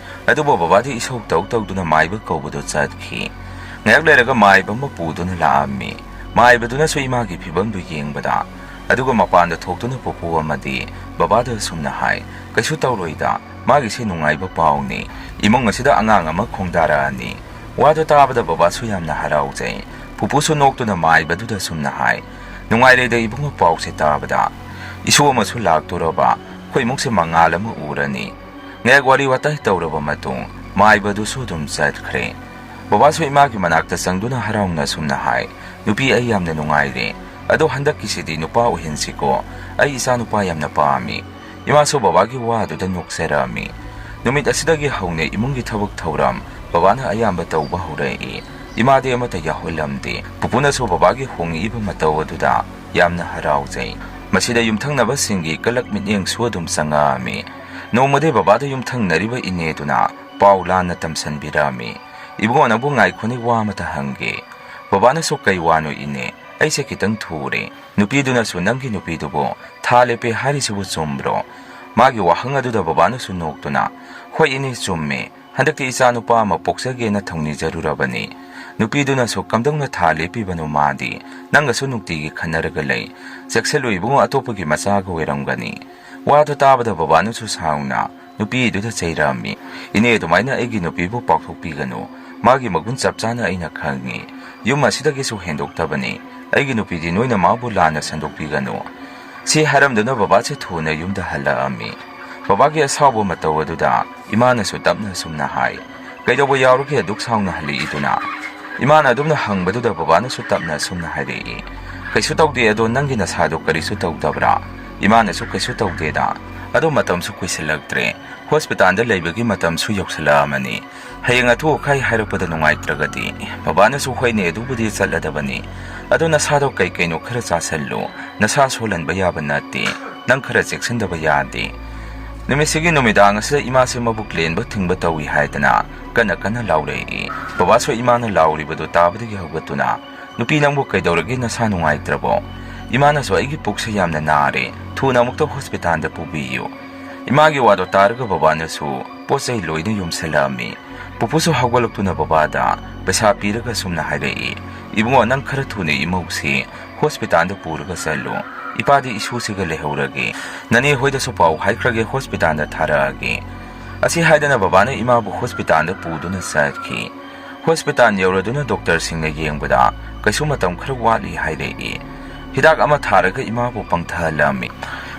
ꯑꯗꯨꯕꯨ ꯕꯕꯥꯗꯤ ꯏꯁꯧ ꯇꯧ ꯇꯧꯗꯨꯅ ꯃꯥꯏꯕ ꯀꯧꯕꯗꯨ ꯆꯠꯈꯤ꯫ ꯉꯥꯏꯍꯥꯛ ꯂꯩꯔꯒ ꯃꯥꯏꯕ ꯑꯃ ꯄꯨꯗꯨꯅ ꯂꯥꯛꯑꯝꯃꯤ꯫ ꯃꯥꯏꯕꯗꯨꯅꯁꯨ ꯏꯃꯥꯒꯤ ꯐꯤꯕꯝꯗꯨ ꯌꯦꯡꯕꯗ, ꯑꯗꯨꯒ ꯃꯄꯥꯟꯗ ꯊꯣꯛꯇꯨꯅ ꯄꯨꯄꯨ ꯑꯃꯗꯤ ꯕꯕꯥꯗ ꯑꯁꯨꯝꯅ ꯍꯥꯏ, "ꯀꯩꯁꯨ ꯇꯧꯔꯣꯏꯗ, ꯃꯥꯒꯤꯁꯤ ꯅꯨꯡꯉꯥꯏꯕ ꯄꯥꯎꯅꯤ꯫ ꯏꯃꯨꯡ ꯑꯁꯤꯗ ꯑꯉꯥꯡ ꯑꯃ ꯈꯣꯡꯗꯥꯔꯛꯑꯅꯤ꯫" ꯋꯥꯗꯨ ꯇꯥꯕꯗ ꯕꯕꯥꯁꯨ ꯌꯥꯝꯅ ꯍꯔꯥꯎꯖꯩ꯫ ꯄꯨꯄꯨꯁꯨ ꯅꯣꯛꯇꯨꯅ ꯃꯥꯏꯕꯗꯨꯗ ꯑꯁꯨꯝꯅ ꯍꯥꯏ, "ꯅꯨꯡꯉꯥꯏꯔꯦꯗ ꯏꯕꯨꯡꯉꯣ, ꯄꯥꯎꯁꯦ ꯇꯥꯕꯗ꯫ ꯏꯁꯨ ꯑꯃꯁꯨ ꯂꯥꯛꯇꯣꯔꯕ, ꯑꯩꯈꯣꯏ ꯏꯃꯨꯡꯁꯦ ꯃꯉꯥꯜ ꯑꯃ ꯎꯔꯅꯤ꯫" ꯉꯥꯏꯍꯥꯛ ꯋꯥꯔꯤ ꯋꯥꯇꯥꯏ ꯇꯧꯔꯕ ꯃꯇꯨꯡ ꯃꯥꯏꯕꯗꯨꯁꯨ ꯑꯗꯨꯝ ꯆꯠꯈ꯭ꯔꯦ꯫ ꯕꯕꯥꯁꯨ ꯏꯃꯥꯒꯤ ꯃꯅꯥꯛꯇ ꯆꯪꯗꯨꯅ ꯍꯔꯥꯎꯅ ꯑꯁꯨꯝꯅ ꯍꯥꯏ, "ꯅꯨꯄꯤ, ꯑꯩ ꯌꯥꯝꯅ ꯅꯨꯡꯉꯥꯏꯔꯦ꯫ ꯑꯗꯣ ꯍꯟꯗꯛꯀꯤꯁꯤꯗꯤ ꯅꯨꯄꯥ ꯑꯣꯏꯍꯟꯁꯤꯀꯣ꯫ ꯑꯩ ꯏꯆꯥ ꯅꯨꯄꯥ ꯌꯥꯝꯅ ꯄꯥꯝꯃꯤ꯫" ꯏꯃꯥꯁꯨ ꯕꯕꯥꯒꯤ ꯋꯥꯗꯨꯗ ꯅꯣꯛꯆꯔꯝꯃꯤ꯫ ꯅꯨꯃꯤꯠ ꯑꯁꯤꯗꯒꯤ ꯍꯧꯅ ꯏꯃꯨꯡꯒꯤ ꯊꯕꯛ ꯊꯧꯔꯝ ꯕꯕꯥꯅ ꯑꯌꯥꯝꯕ ꯇꯧꯕ ꯍꯧꯔꯛꯏ꯫ ꯏꯃꯥꯗꯤ ꯑꯃꯠꯇ ꯌꯥꯎꯍꯜꯂꯝꯗꯦ꯫ ꯄꯨꯄꯨꯅꯁꯨ ꯕꯕꯥꯒꯤ ꯍꯣꯡꯉꯛꯏꯕ ꯃꯇꯧ ꯑꯗꯨꯗ ꯌꯥꯝꯅ ꯍꯔꯥꯎꯖꯩ꯫ ꯃꯁꯤꯗ ꯌꯨꯝꯊꯪꯅꯕꯁꯤꯡꯒꯤ ꯀꯂꯛ ꯃꯤꯠꯌꯦꯡꯁꯨ ꯑꯗꯨꯝ ꯆꯪꯉꯛꯑꯝꯃꯤ꯫ ꯅꯣꯡꯃꯗꯤ ꯕꯕꯥꯗ ꯌꯨꯝꯊꯪꯅꯔꯤꯕ ꯏꯅꯦꯗꯨꯅ ꯄꯥꯎ ꯂꯥꯟꯅ ꯇꯝꯁꯟꯕꯤꯔꯛꯑꯝꯃꯤ꯫ "ꯏꯕꯨꯡꯉꯣ, ꯅꯪꯕꯨ ꯉꯥꯏꯈꯣꯅꯦ, ꯋꯥ ꯑꯃꯇ ꯍꯪꯒꯦ꯫" ꯕꯕꯥꯅꯁꯨ, "ꯀꯩ ꯋꯥꯅꯣ ꯏꯅꯦ? ꯑꯩꯁꯦ ꯈꯤꯇꯪ ꯊꯨꯔꯦ꯫" "ꯅꯨꯄꯤꯗꯨꯅꯁꯨ ꯅꯪꯒꯤ ꯅꯨꯄꯤꯗꯨꯕꯨ ꯊꯥ ꯂꯦꯞꯄꯦ ꯍꯥꯏꯔꯤꯁꯤꯕꯨ ꯆꯨꯝꯕ꯭ꯔꯣ?" ꯃꯥꯒꯤ ꯋꯥꯍꯪ ꯑꯗꯨꯗ ꯕꯕꯥꯅꯁꯨ ꯅꯣꯛꯇꯨꯅ, "ꯍꯣꯏ ꯏꯅꯦ, ꯆꯨꯝꯃꯦ꯫ ꯍꯟꯗꯛꯇꯤ ꯏꯆꯥ ꯅꯨꯄꯥ ꯑꯃ ꯄꯣꯛꯆꯒꯦꯅ ꯊꯧꯅꯤꯖꯔꯨꯔꯕꯅꯤ꯫ ꯅꯨꯄꯤꯗꯨꯅꯁꯨ ꯀꯝꯗꯧꯅ ꯊꯥ ꯂꯦꯞꯄꯤꯕꯅꯣ ꯃꯥꯗꯤ? ꯅꯪꯒꯁꯨ ꯅꯨꯡꯇꯤꯒꯤ ꯈꯟꯅꯔꯒ ꯂꯩ꯫ ꯆꯦꯛꯁꯤꯜꯂꯨ ꯏꯕꯨꯡꯉꯣ, ꯑꯇꯣꯞꯄꯒꯤ ꯃꯆꯥꯒ ꯑꯣꯏꯔꯝꯒꯅꯤ꯫" ꯋꯥꯗꯨ ꯇꯥꯕꯗ ꯕꯕꯥꯅꯁꯨ ꯁꯥꯎꯅ, ꯅꯨꯄꯤꯗꯨꯗ ꯆꯩꯔꯛꯑꯝꯃꯤ꯫ "ꯏꯅꯦ, ꯑꯗꯨꯃꯥꯏꯅ ꯑꯩꯒꯤ ꯅꯨꯄꯤꯕꯨ ꯄꯥꯎꯊꯣꯛꯄꯤꯒꯅꯨ꯫ ꯃꯥꯒꯤ ꯃꯒꯨꯟ ꯆꯞ ꯆꯥꯅ ꯑꯩꯅ ꯈꯪꯉꯤ꯫ ꯌꯨꯝ ꯑꯁꯤꯗꯒꯤꯁꯨ ꯍꯦꯟꯗꯣꯛꯇꯕꯅꯤ꯫ ꯑꯩꯒꯤ ꯅꯨꯄꯤꯗꯤ ꯅꯣꯏꯅ ꯃꯥꯕꯨ ꯂꯥꯟꯅ ꯁꯟꯗꯣꯛꯄꯤꯒꯅꯨ"꯫ ꯁꯤ ꯍꯥꯏꯔꯝꯗꯨꯅ ꯕꯕꯥꯁꯦ ꯊꯨꯅ ꯌꯨꯝꯗ ꯍꯜꯂꯛꯑꯝꯃꯤ꯫ ꯕꯕꯥꯒꯤ ꯑꯁꯥꯎꯕ ꯃꯇꯧ ꯑꯗꯨꯗ ꯏꯃꯥꯅꯁꯨ ꯇꯞꯅ ꯑꯁꯨꯝꯅ ꯍꯥꯏ, "ꯀꯩꯗꯧꯕ ꯌꯥꯎꯔꯒꯦ ꯑꯗꯨꯛ ꯁꯥꯎꯅ ꯍꯜꯂꯛꯏꯗꯨꯅ?" ꯏꯃꯥꯅ ꯑꯗꯨꯝꯅ ꯍꯪꯕꯗꯨꯗ ꯕꯕꯥꯅꯁꯨ ꯇꯞꯅ ꯑꯁꯨꯝꯅ ꯍꯥꯏꯔꯛꯏ, "ꯀꯩꯁꯨ ꯇꯧꯗꯦ, ꯑꯗꯣ ꯅꯪꯒꯤ ꯅꯁꯥꯗꯣ ꯀꯔꯤꯁꯨ ꯇꯧꯗꯕ꯭ꯔꯥ?" ꯏꯃꯥꯅꯁꯨ, "ꯀꯩꯁꯨ ꯇꯧꯗꯦꯗ"꯫ ꯑꯗꯣ ꯃꯇꯝꯁꯨ ꯀꯨꯏꯁꯤꯜꯂꯛꯇ꯭ꯔꯦ꯫ ꯍꯣꯁꯄꯤꯇꯥꯜꯗ ꯂꯩꯕꯒꯤ ꯃꯇꯝꯁꯨ ꯌꯧꯁꯤꯜꯂꯛꯑꯃꯅꯤ꯫ ꯍꯌꯦꯡ ꯑꯊꯨ ꯑꯀꯥꯏ ꯍꯥꯏꯔꯛꯄꯗ ꯅꯨꯡꯉꯥꯏꯇ꯭ꯔꯒꯗꯤ? ꯕꯕꯥꯅꯁꯨ, "ꯍꯣꯏꯅꯦ, ꯑꯗꯨꯕꯨꯗꯤ ꯆꯠꯂꯗꯕꯅꯤ꯫ ꯑꯗꯣ ꯅꯁꯥꯗꯣ ꯀꯩ ꯀꯩꯅꯣ ꯈꯔ ꯆꯥꯁꯜꯂꯨ꯫ ꯅꯁꯥ ꯁꯣꯜꯍꯟꯕ ꯌꯥꯕ ꯅꯠꯇꯦ꯫ ꯅꯪ ꯈꯔ ꯆꯦꯛꯁꯤꯟꯗꯕ ꯌꯥꯗꯦ"꯫ ꯅꯨꯃꯤꯠꯁꯤꯒꯤ ꯅꯨꯃꯤꯗꯥꯡ ꯑꯁꯤꯗ ꯏꯃꯥꯁꯦ ꯃꯕꯨꯛ ꯂꯦꯟꯕ ꯊꯤꯡꯕ ꯇꯧꯏ ꯍꯥꯏꯗꯅ ꯀꯟꯅ ꯀꯟꯅ ꯂꯥꯎꯔꯛꯏ꯫ ꯕꯕꯥꯁꯨ ꯏꯃꯥꯅ ꯂꯥꯎꯔꯤꯕꯗꯨ ꯇꯥꯕꯗꯒꯤ ꯍꯧꯒꯠꯇꯨꯅ, "ꯅꯨꯄꯤ, ꯅꯪꯕꯨ ꯀꯩꯗꯧꯔꯒꯦ? ꯅꯁꯥ ꯅꯨꯡꯉꯥꯏꯇ꯭ꯔꯕꯣ?" "ꯏꯃꯥꯅꯁꯨ ꯑꯩꯒꯤ ꯄꯨꯛꯁꯦ ꯌꯥꯝꯅ ꯅꯥꯔꯦ, ꯊꯨꯅ ꯑꯃꯨꯛꯇ ꯍꯣꯁꯄꯤꯇꯥꯜꯗ ꯄꯨꯕꯤꯌꯨ"꯫ ꯏꯃꯥꯒꯤ ꯋꯥꯗꯣ ꯇꯥꯔꯒ ꯕꯕꯥꯅꯁꯨ ꯄꯣꯠ ꯆꯩ ꯂꯣꯏꯅ ꯌꯣꯝꯁꯤꯜꯂꯛꯑꯝꯃꯤ꯫ ꯄꯨꯄꯨꯁꯨ ꯍꯧꯒꯠꯂꯛꯇꯨꯅ ꯕꯕꯥꯗ ꯄꯩꯁꯥ ꯄꯤꯔꯒ ꯁꯨꯝꯅ ꯍꯥꯏꯔꯛꯏ, "ꯏꯕꯨꯡꯉꯣ, ꯅꯪ ꯈꯔ ꯊꯨꯅ ꯏꯃꯧꯁꯤ ꯍꯣꯁꯄꯤꯇꯥꯜꯗ ꯄꯨꯔꯒ ꯆꯠꯂꯨ꯫ ꯏꯄꯥꯗꯤ ꯏꯁꯨꯁꯤꯒ ꯂꯩꯍꯧꯔꯒꯦ꯫ ꯅꯅꯦ ꯍꯣꯏꯗꯁꯨ ꯄꯥꯎ ꯍꯥꯏꯈ꯭ꯔꯒꯦ, ꯍꯣꯁꯄꯤꯇꯥꯜꯗ ꯊꯥꯔꯛꯑꯒꯦ"꯫ ꯑꯁꯤ ꯍꯥꯏꯗꯅ ꯕꯕꯥꯅ ꯏꯃꯥꯕꯨ ꯍꯣꯁꯄꯤꯇꯥꯜꯗ ꯄꯨꯗꯨꯅ ꯆꯠꯈꯤ꯫ ꯍꯣꯁꯄꯤꯇꯥꯜ ꯌꯧꯔꯗꯨꯅ ꯗꯣꯛꯇꯔꯁꯤꯡꯅ ꯌꯦꯡꯕꯗ ꯀꯩꯁꯨ ꯃꯇꯝ ꯈꯔ ꯋꯥꯠꯂꯤ ꯍꯥꯏꯔꯛꯏ꯫ ꯍꯤꯗꯥꯛ ꯑꯃ ꯊꯥꯔꯒ ꯏꯃꯥꯕꯨ ꯄꯪꯊꯍꯜꯂꯝꯃꯤ꯫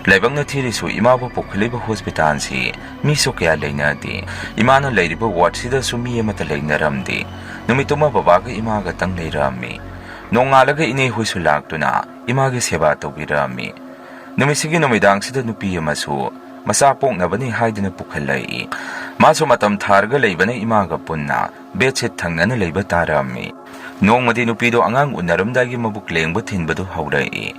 ꯂꯥꯏꯕꯛꯅ ꯊꯤꯔꯤꯁꯨ ꯏꯃꯥꯕꯨ ꯄꯨꯈꯠꯂꯤꯕ ꯍꯣꯁꯄꯤꯇꯥꯜꯁꯤ ꯃꯤꯁꯨ ꯀꯌꯥ ꯂꯩꯅꯗꯦ꯫ ꯏꯃꯥꯅ ꯂꯩꯔꯤꯕ ꯋꯥꯔꯗꯁꯤꯗꯁꯨ ꯃꯤ ꯑꯃꯠꯇ ꯂꯩꯅꯔꯝꯗꯦ꯫ ꯅꯨꯃꯤꯠꯇꯨꯃ ꯕꯕꯥꯒ ꯏꯃꯥꯒꯇꯪ ꯂꯩꯔꯝꯃꯤ꯫ ꯅꯣꯡꯉꯥꯜꯂꯒ ꯏꯅꯦ ꯍꯣꯏꯁꯨ ꯂꯥꯛꯇꯨꯅ ꯏꯃꯥꯒꯤ ꯁꯦꯕꯥ ꯇꯧꯕꯤꯔꯝꯃꯤ꯫ ꯅꯨꯃꯤꯠꯁꯤꯒꯤ ꯅꯨꯃꯤꯗꯥꯡꯁꯤꯗ ꯅꯨꯄꯤ ꯑꯃꯁꯨ ꯃꯆꯥ ꯄꯣꯛꯅꯕꯅꯤ ꯍꯥꯏꯗꯨꯅ ꯄꯨꯈꯠꯂꯛꯏ꯫ ꯃꯥꯁꯨ ꯃꯇꯝ ꯊꯥꯔꯒ ꯂꯩꯕꯅ ꯏꯃꯥꯒ ꯄꯨꯟꯅ ꯕꯦꯗꯁꯤꯠ ꯊꯪꯅꯅ ꯂꯩꯕ ꯇꯥꯔꯝꯃꯤ꯫ ꯅꯣꯡꯃꯗꯤ ꯅꯨꯄꯤꯗꯣ ꯑꯉꯥꯡ ꯎꯅꯔꯝꯗꯥꯏꯒꯤ ꯃꯕꯨꯛ ꯂꯦꯡꯕ ꯊꯤꯟꯕꯗꯨ ꯍꯧꯔꯛꯏ꯫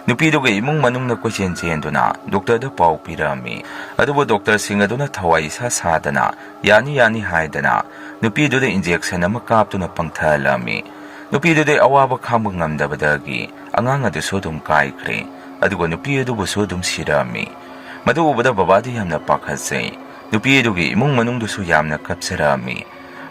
ꯅꯨꯄꯤꯗꯨꯒ ꯏꯃꯨꯡ ꯃꯅꯨꯡꯅ ꯀꯣꯏꯆꯦꯟ ꯆꯦꯟꯗꯨꯅ ꯗꯣꯛꯇꯔꯗ ꯄꯥꯎ ꯄꯤꯔꯝꯃꯤ꯫ ꯑꯗꯨꯕꯨ ꯗꯣꯛꯇꯔꯁꯤꯡ ꯑꯗꯨꯅ ꯊꯋꯥꯏ ꯏꯁꯥ ꯁꯥꯗꯅ "ꯌꯥꯅꯤ, ꯌꯥꯅꯤ" ꯍꯥꯏꯗꯅ ꯅꯨꯄꯤꯗꯨꯗ ꯏꯟꯖꯦꯛꯁꯟ ꯑꯃ ꯀꯥꯞꯇꯨꯅ ꯄꯪꯊꯍꯜꯂꯝꯃꯤ꯫ ꯅꯨꯄꯤꯗꯨꯗꯤ ꯑꯋꯥꯕ ꯈꯥꯡꯕ ꯉꯝꯗꯕꯗꯒꯤ ꯑꯉꯥꯡ ꯑꯗꯨꯁꯨ ꯑꯗꯨꯝ ꯀꯥꯏꯈ꯭ꯔꯦ꯫ ꯑꯗꯨꯒ ꯅꯨꯄꯤ ꯑꯗꯨꯕꯨꯁꯨ ꯑꯗꯨꯝ ꯁꯤꯔꯝꯃꯤ꯫ ꯃꯗꯨ ꯎꯕꯗ ꯕꯕꯥꯗꯤ ꯌꯥꯝꯅ ꯄꯥꯈꯠꯆꯩ꯫ ꯅꯨꯄꯤ ꯑꯗꯨꯒꯤ ꯏꯃꯨꯡ ꯃꯅꯨꯡꯗꯨꯁꯨ ꯌꯥꯝꯅ ꯀꯞꯆꯔꯛꯑꯝꯃꯤ꯫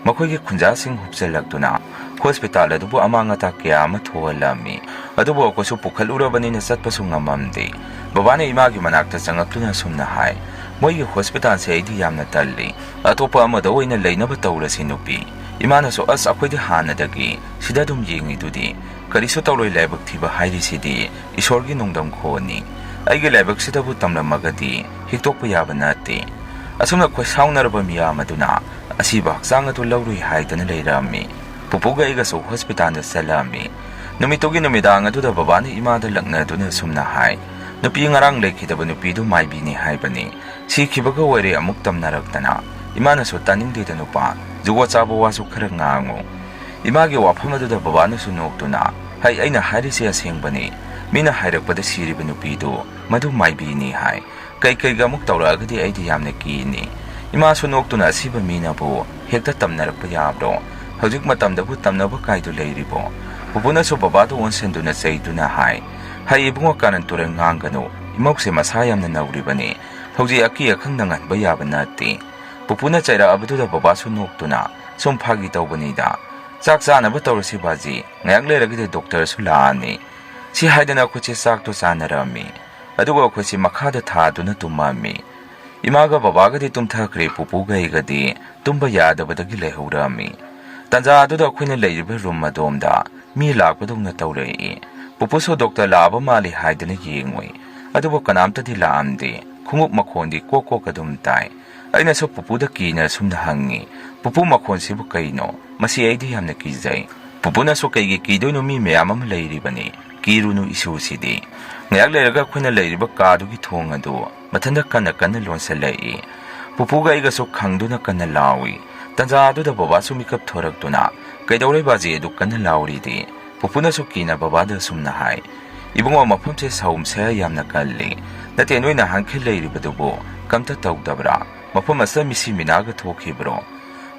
ꯃꯈꯣꯏꯒꯤ ꯈꯨꯟꯖꯥꯁꯤꯡ ꯍꯨꯞꯆꯜꯂꯛꯇꯨꯅ ꯍꯣꯁꯄꯤꯇꯥꯜ ꯑꯗꯨꯕꯨ ꯑꯃꯥꯡ ꯑꯇꯥ ꯀꯌꯥ ꯑꯃ ꯊꯣꯛꯍꯜꯂꯝꯃꯤ꯫ ꯑꯗꯨꯕꯨ ꯑꯩꯈꯣꯏꯁꯨ ꯄꯨꯈꯠꯂꯨꯔꯕꯅꯤꯅ ꯆꯠꯄꯁꯨ ꯉꯝꯃꯝꯗꯦ꯫ ꯕꯕꯥꯅ ꯏꯃꯥꯒꯤ ꯃꯅꯥꯛꯇ ꯆꯪꯉꯛꯇꯨꯅ ꯑꯁꯨꯝꯅ ꯍꯥꯏ, "ꯃꯣꯏꯒꯤ ꯍꯣꯁꯄꯤꯇꯥꯜꯁꯦ ꯑꯩꯗꯤ ꯌꯥꯝꯅ ꯇꯜꯂꯤ꯫ ꯑꯇꯣꯞꯄ ꯑꯃꯗ ꯑꯣꯏꯅ ꯂꯩꯅꯕ ꯇꯧꯔꯁꯤ ꯅꯨꯄꯤ꯫" ꯏꯃꯥꯅꯁꯨ, "ꯑꯁ, ꯑꯩꯈꯣꯏꯗꯤ ꯍꯥꯟꯅꯗꯒꯤ ꯁꯤꯗ ꯑꯗꯨꯝ ꯌꯦꯡꯉꯤꯗꯨꯗꯤ꯫ ꯀꯔꯤꯁꯨ ꯇꯧꯔꯣꯏ, ꯂꯥꯏꯕꯛ ꯊꯤꯕ ꯍꯥꯏꯔꯤꯁꯤꯗꯤ ꯏꯁꯣꯔꯒꯤ ꯅꯣꯡꯗꯝ ꯈꯣꯟꯅꯤ꯫ ꯑꯩꯒꯤ ꯂꯥꯏꯕꯛꯁꯤꯗꯕꯨ ꯇꯝꯂꯝꯃꯒꯗꯤ ꯍꯤꯛꯇꯣꯛꯄ ꯌꯥꯕ ꯅꯠꯇꯦ꯫" ꯑꯁꯨꯝꯅ ꯈꯣꯏꯁꯥꯎꯅꯔꯕ ꯃꯤꯌꯥꯝ ꯑꯗꯨꯅ ꯑꯁꯤꯕ ꯍꯛꯆꯥꯡ ꯑꯗꯨ ꯂꯧꯔꯨꯏ ꯍꯥꯏꯗꯅ ꯂꯩꯔꯝꯃꯤ꯫ ꯄꯨꯄꯨꯒ ꯑꯩꯒꯁꯨ ꯍꯣꯁꯄꯤꯇꯥꯜꯗ ꯆꯠꯂꯝꯃꯤ꯫ ꯅꯨꯃꯤꯠꯇꯨꯒꯤ ꯅꯨꯃꯤꯗꯥꯡ ꯑꯗꯨꯗ ꯕꯕꯥꯅ ꯏꯃꯥꯗ ꯂꯛꯅꯗꯨꯅ ꯁꯨꯝꯅ ꯍꯥꯏ, "ꯅꯨꯄꯤ ꯉꯔꯥꯡ ꯂꯩꯈꯤꯗꯕ ꯅꯨꯄꯤꯗꯨ ꯃꯥꯏꯕꯤꯅꯤ ꯍꯥꯏꯕꯅꯤ꯫ ꯁꯤꯈꯤꯕꯒ ꯑꯣꯏꯔꯦ ꯑꯃꯨꯛ ꯇꯝꯅꯔꯛꯇꯅ꯫" ꯏꯃꯥꯅꯁꯨ, "ꯇꯥꯅꯤꯡꯗꯦꯗ ꯅꯨꯄꯥ, ꯖꯨꯒꯣꯠ ꯆꯥꯕ ꯋꯥꯁꯨ ꯈꯔ ꯉꯥꯡꯉꯨ꯫" ꯏꯃꯥꯒꯤ ꯋꯥꯐꯝ ꯑꯗꯨꯗ ꯕꯕꯥꯅꯁꯨ ꯅꯣꯛꯇꯨꯅ, "ꯍꯩ, ꯑꯩꯅ ꯍꯥꯏꯔꯤꯁꯦ ꯑꯁꯦꯡꯕꯅꯤ꯫ ꯃꯤꯅ ꯍꯥꯏꯔꯛꯄꯗ ꯁꯤꯔꯤꯕ ꯅꯨꯄꯤꯗꯨ ꯃꯗꯨ ꯃꯥꯏꯕꯤꯅꯤ ꯍꯥꯏ꯫ ꯀꯩ ꯀꯩꯒ ꯑꯃꯨꯛ ꯇꯧꯔꯛꯑꯒꯗꯤ ꯑꯩꯗꯤ ꯌꯥꯝꯅ ꯀꯤꯅꯤ꯫" ꯏꯃꯥꯁꯨ ꯅꯣꯛꯇꯨꯅ, "ꯑꯁꯤꯕ ꯃꯤꯅꯕꯨ ꯍꯦꯛꯇ ꯇꯝꯅꯔꯛꯄ ꯌꯥꯕ꯭ꯔꯣ? ꯍꯧꯖꯤꯛ ꯃꯇꯝꯗꯕꯨ ꯇꯝꯅꯕ ꯀꯥꯏꯗꯨ ꯂꯩꯔꯤꯕꯣ?" ꯄꯨꯄꯨꯅꯁꯨ ꯕꯕꯥꯗꯨ ꯑꯣꯟꯁꯤꯟꯗꯨꯅ ꯆꯩꯗꯨꯅ ꯍꯥꯏ, "ꯍꯩ ꯏꯕꯨꯡꯉꯣ, ꯀꯥꯔꯟ ꯇꯨꯔꯟ ꯉꯥꯡꯒꯅꯨ꯫ ꯏꯃꯧꯁꯦ ꯃꯁꯥ ꯌꯥꯝꯅ ꯅꯧꯔꯤꯕꯅꯤ꯫ ꯍꯧꯖꯤꯛ ꯑꯀꯤ ꯑꯈꯪ ꯅꯪꯍꯟꯕ ꯌꯥꯕ ꯅꯠꯇꯦ꯫" ꯄꯨꯄꯨꯅ ꯆꯩꯔꯛꯑꯕꯗꯨꯗ ꯕꯕꯥꯁꯨ ꯅꯣꯛꯇꯨꯅ, "ꯁꯨꯝ ꯐꯥꯒꯤ ꯇꯧꯕꯅꯤꯗ꯫ ꯆꯥꯛ ꯆꯥꯅꯕ ꯇꯧꯔꯁꯤ ꯕꯥꯖꯤ, ꯉꯥꯏꯍꯥꯛ ꯂꯩꯔꯒꯗꯤ ꯗꯣꯛꯇꯔꯁꯨ ꯂꯥꯛꯑꯅꯤ꯫" ꯁꯤ ꯍꯥꯏꯗꯅ ꯑꯩꯈꯣꯏꯁꯦ ꯆꯥꯛꯇꯣ ꯆꯥꯅꯔꯝꯃꯤ꯫ ꯑꯗꯨꯒ ꯑꯩꯈꯣꯏꯁꯦ ꯃꯈꯥꯗ ꯊꯥꯗꯨꯅ ꯇꯨꯝꯃꯝꯃꯤ꯫ ꯏꯃꯥꯒ ꯕꯕꯥꯒꯗꯤ ꯇꯨꯝꯊꯈ꯭ꯔꯦ, ꯄꯨꯄꯨꯒ ꯑꯩꯒꯗꯤ ꯇꯨꯝꯕ ꯌꯥꯗꯕꯗꯒꯤ ꯂꯩꯍꯧꯔꯝꯃꯤ꯫ ꯇꯥꯟꯖꯥ ꯑꯗꯨꯗ ꯑꯩꯈꯣꯏꯅ ꯂꯩꯔꯤꯕ ꯔꯨꯝ ꯑꯗꯣꯝꯗ ꯃꯤ ꯂꯥꯛꯄꯗꯧꯅ ꯇꯧꯔꯛꯏ꯫ ꯄꯨꯄꯨꯁꯨ ꯗꯣꯛꯇꯔ ꯂꯥꯛꯑꯕ ꯃꯥꯜꯂꯤ ꯍꯥꯏꯗꯅ ꯌꯦꯡꯉꯨꯏ꯫ ꯑꯗꯨꯕꯨ ꯀꯅꯥꯝꯇꯗꯤ ꯂꯥꯛꯑꯝꯗꯦ꯫ ꯈꯣꯡꯎꯞ ꯃꯈꯣꯟꯗꯤ ꯀꯣꯛ ꯀꯣꯛ ꯑꯗꯨꯝ ꯇꯥꯏ꯫ ꯑꯩꯅꯁꯨ ꯄꯨꯄꯨꯗ ꯀꯤꯅ ꯑꯁꯨꯝꯅ ꯍꯪꯉꯤ, "ꯄꯨꯄꯨ, ꯃꯈꯣꯟꯁꯤꯕꯨ ꯀꯩꯅꯣ? ꯃꯁꯤ ꯑꯩꯗꯤ ꯌꯥꯝꯅ ꯀꯤꯖꯩ꯫" ꯄꯨꯄꯨꯅꯁꯨ, "ꯀꯩꯒꯤ ꯀꯤꯗꯣꯏꯅꯣ? ꯃꯤ ꯃꯌꯥꯝ ꯑꯃ ꯂꯩꯔꯤꯕꯅꯤ꯫ ꯀꯤꯔꯨꯅꯨ ꯏꯁꯨꯁꯤꯗꯤ꯫" ꯉꯥꯏꯍꯥꯛ ꯂꯩꯔꯒ ꯑꯩꯈꯣꯏꯅ ꯂꯩꯔꯤꯕ ꯀꯥꯗꯨꯒꯤ ꯊꯣꯡ ꯑꯗꯨ ꯃꯊꯟꯇ ꯀꯟꯅ ꯀꯟꯅ ꯂꯣꯟꯁꯤꯜꯂꯛꯏ꯫ ꯄꯨꯄꯨꯒ ꯑꯩꯒꯁꯨ ꯈꯪꯗꯨꯅ ꯀꯟꯅ ꯂꯥꯎꯏ꯫ ꯇꯥꯟꯖꯥ ꯑꯗꯨꯗ ꯕꯕꯥꯁꯨ ꯃꯤꯀꯞ ꯊꯣꯔꯛꯇꯨꯅ, "ꯀꯩꯗꯧꯔꯦ ꯕꯥꯖꯤ ꯑꯗꯨ ꯀꯟꯅ ꯂꯥꯎꯔꯤꯗꯤ?" ꯄꯨꯄꯨꯅꯁꯨ ꯀꯤꯅ ꯕꯕꯥꯗ ꯑꯁꯨꯝꯅ ꯍꯥꯏ, "ꯏꯕꯨꯡꯉꯣ, ꯃꯐꯝꯁꯦ ꯁꯥꯎꯝꯁꯦ ꯌꯥꯝꯅ ꯀꯜꯂꯤ꯫ ꯅꯠꯇꯦ, ꯅꯣꯏ ꯅꯍꯥꯟꯈꯩ ꯂꯩꯔꯤꯕꯗꯨꯕꯨ ꯀꯝꯇ ꯇꯧꯗꯕ꯭ꯔꯥ? ꯃꯐꯝ ꯑꯁꯤꯗ ꯃꯤꯁꯤ ꯃꯤꯅꯥꯒ ꯊꯣꯛꯈꯤꯕ꯭ꯔꯣ?"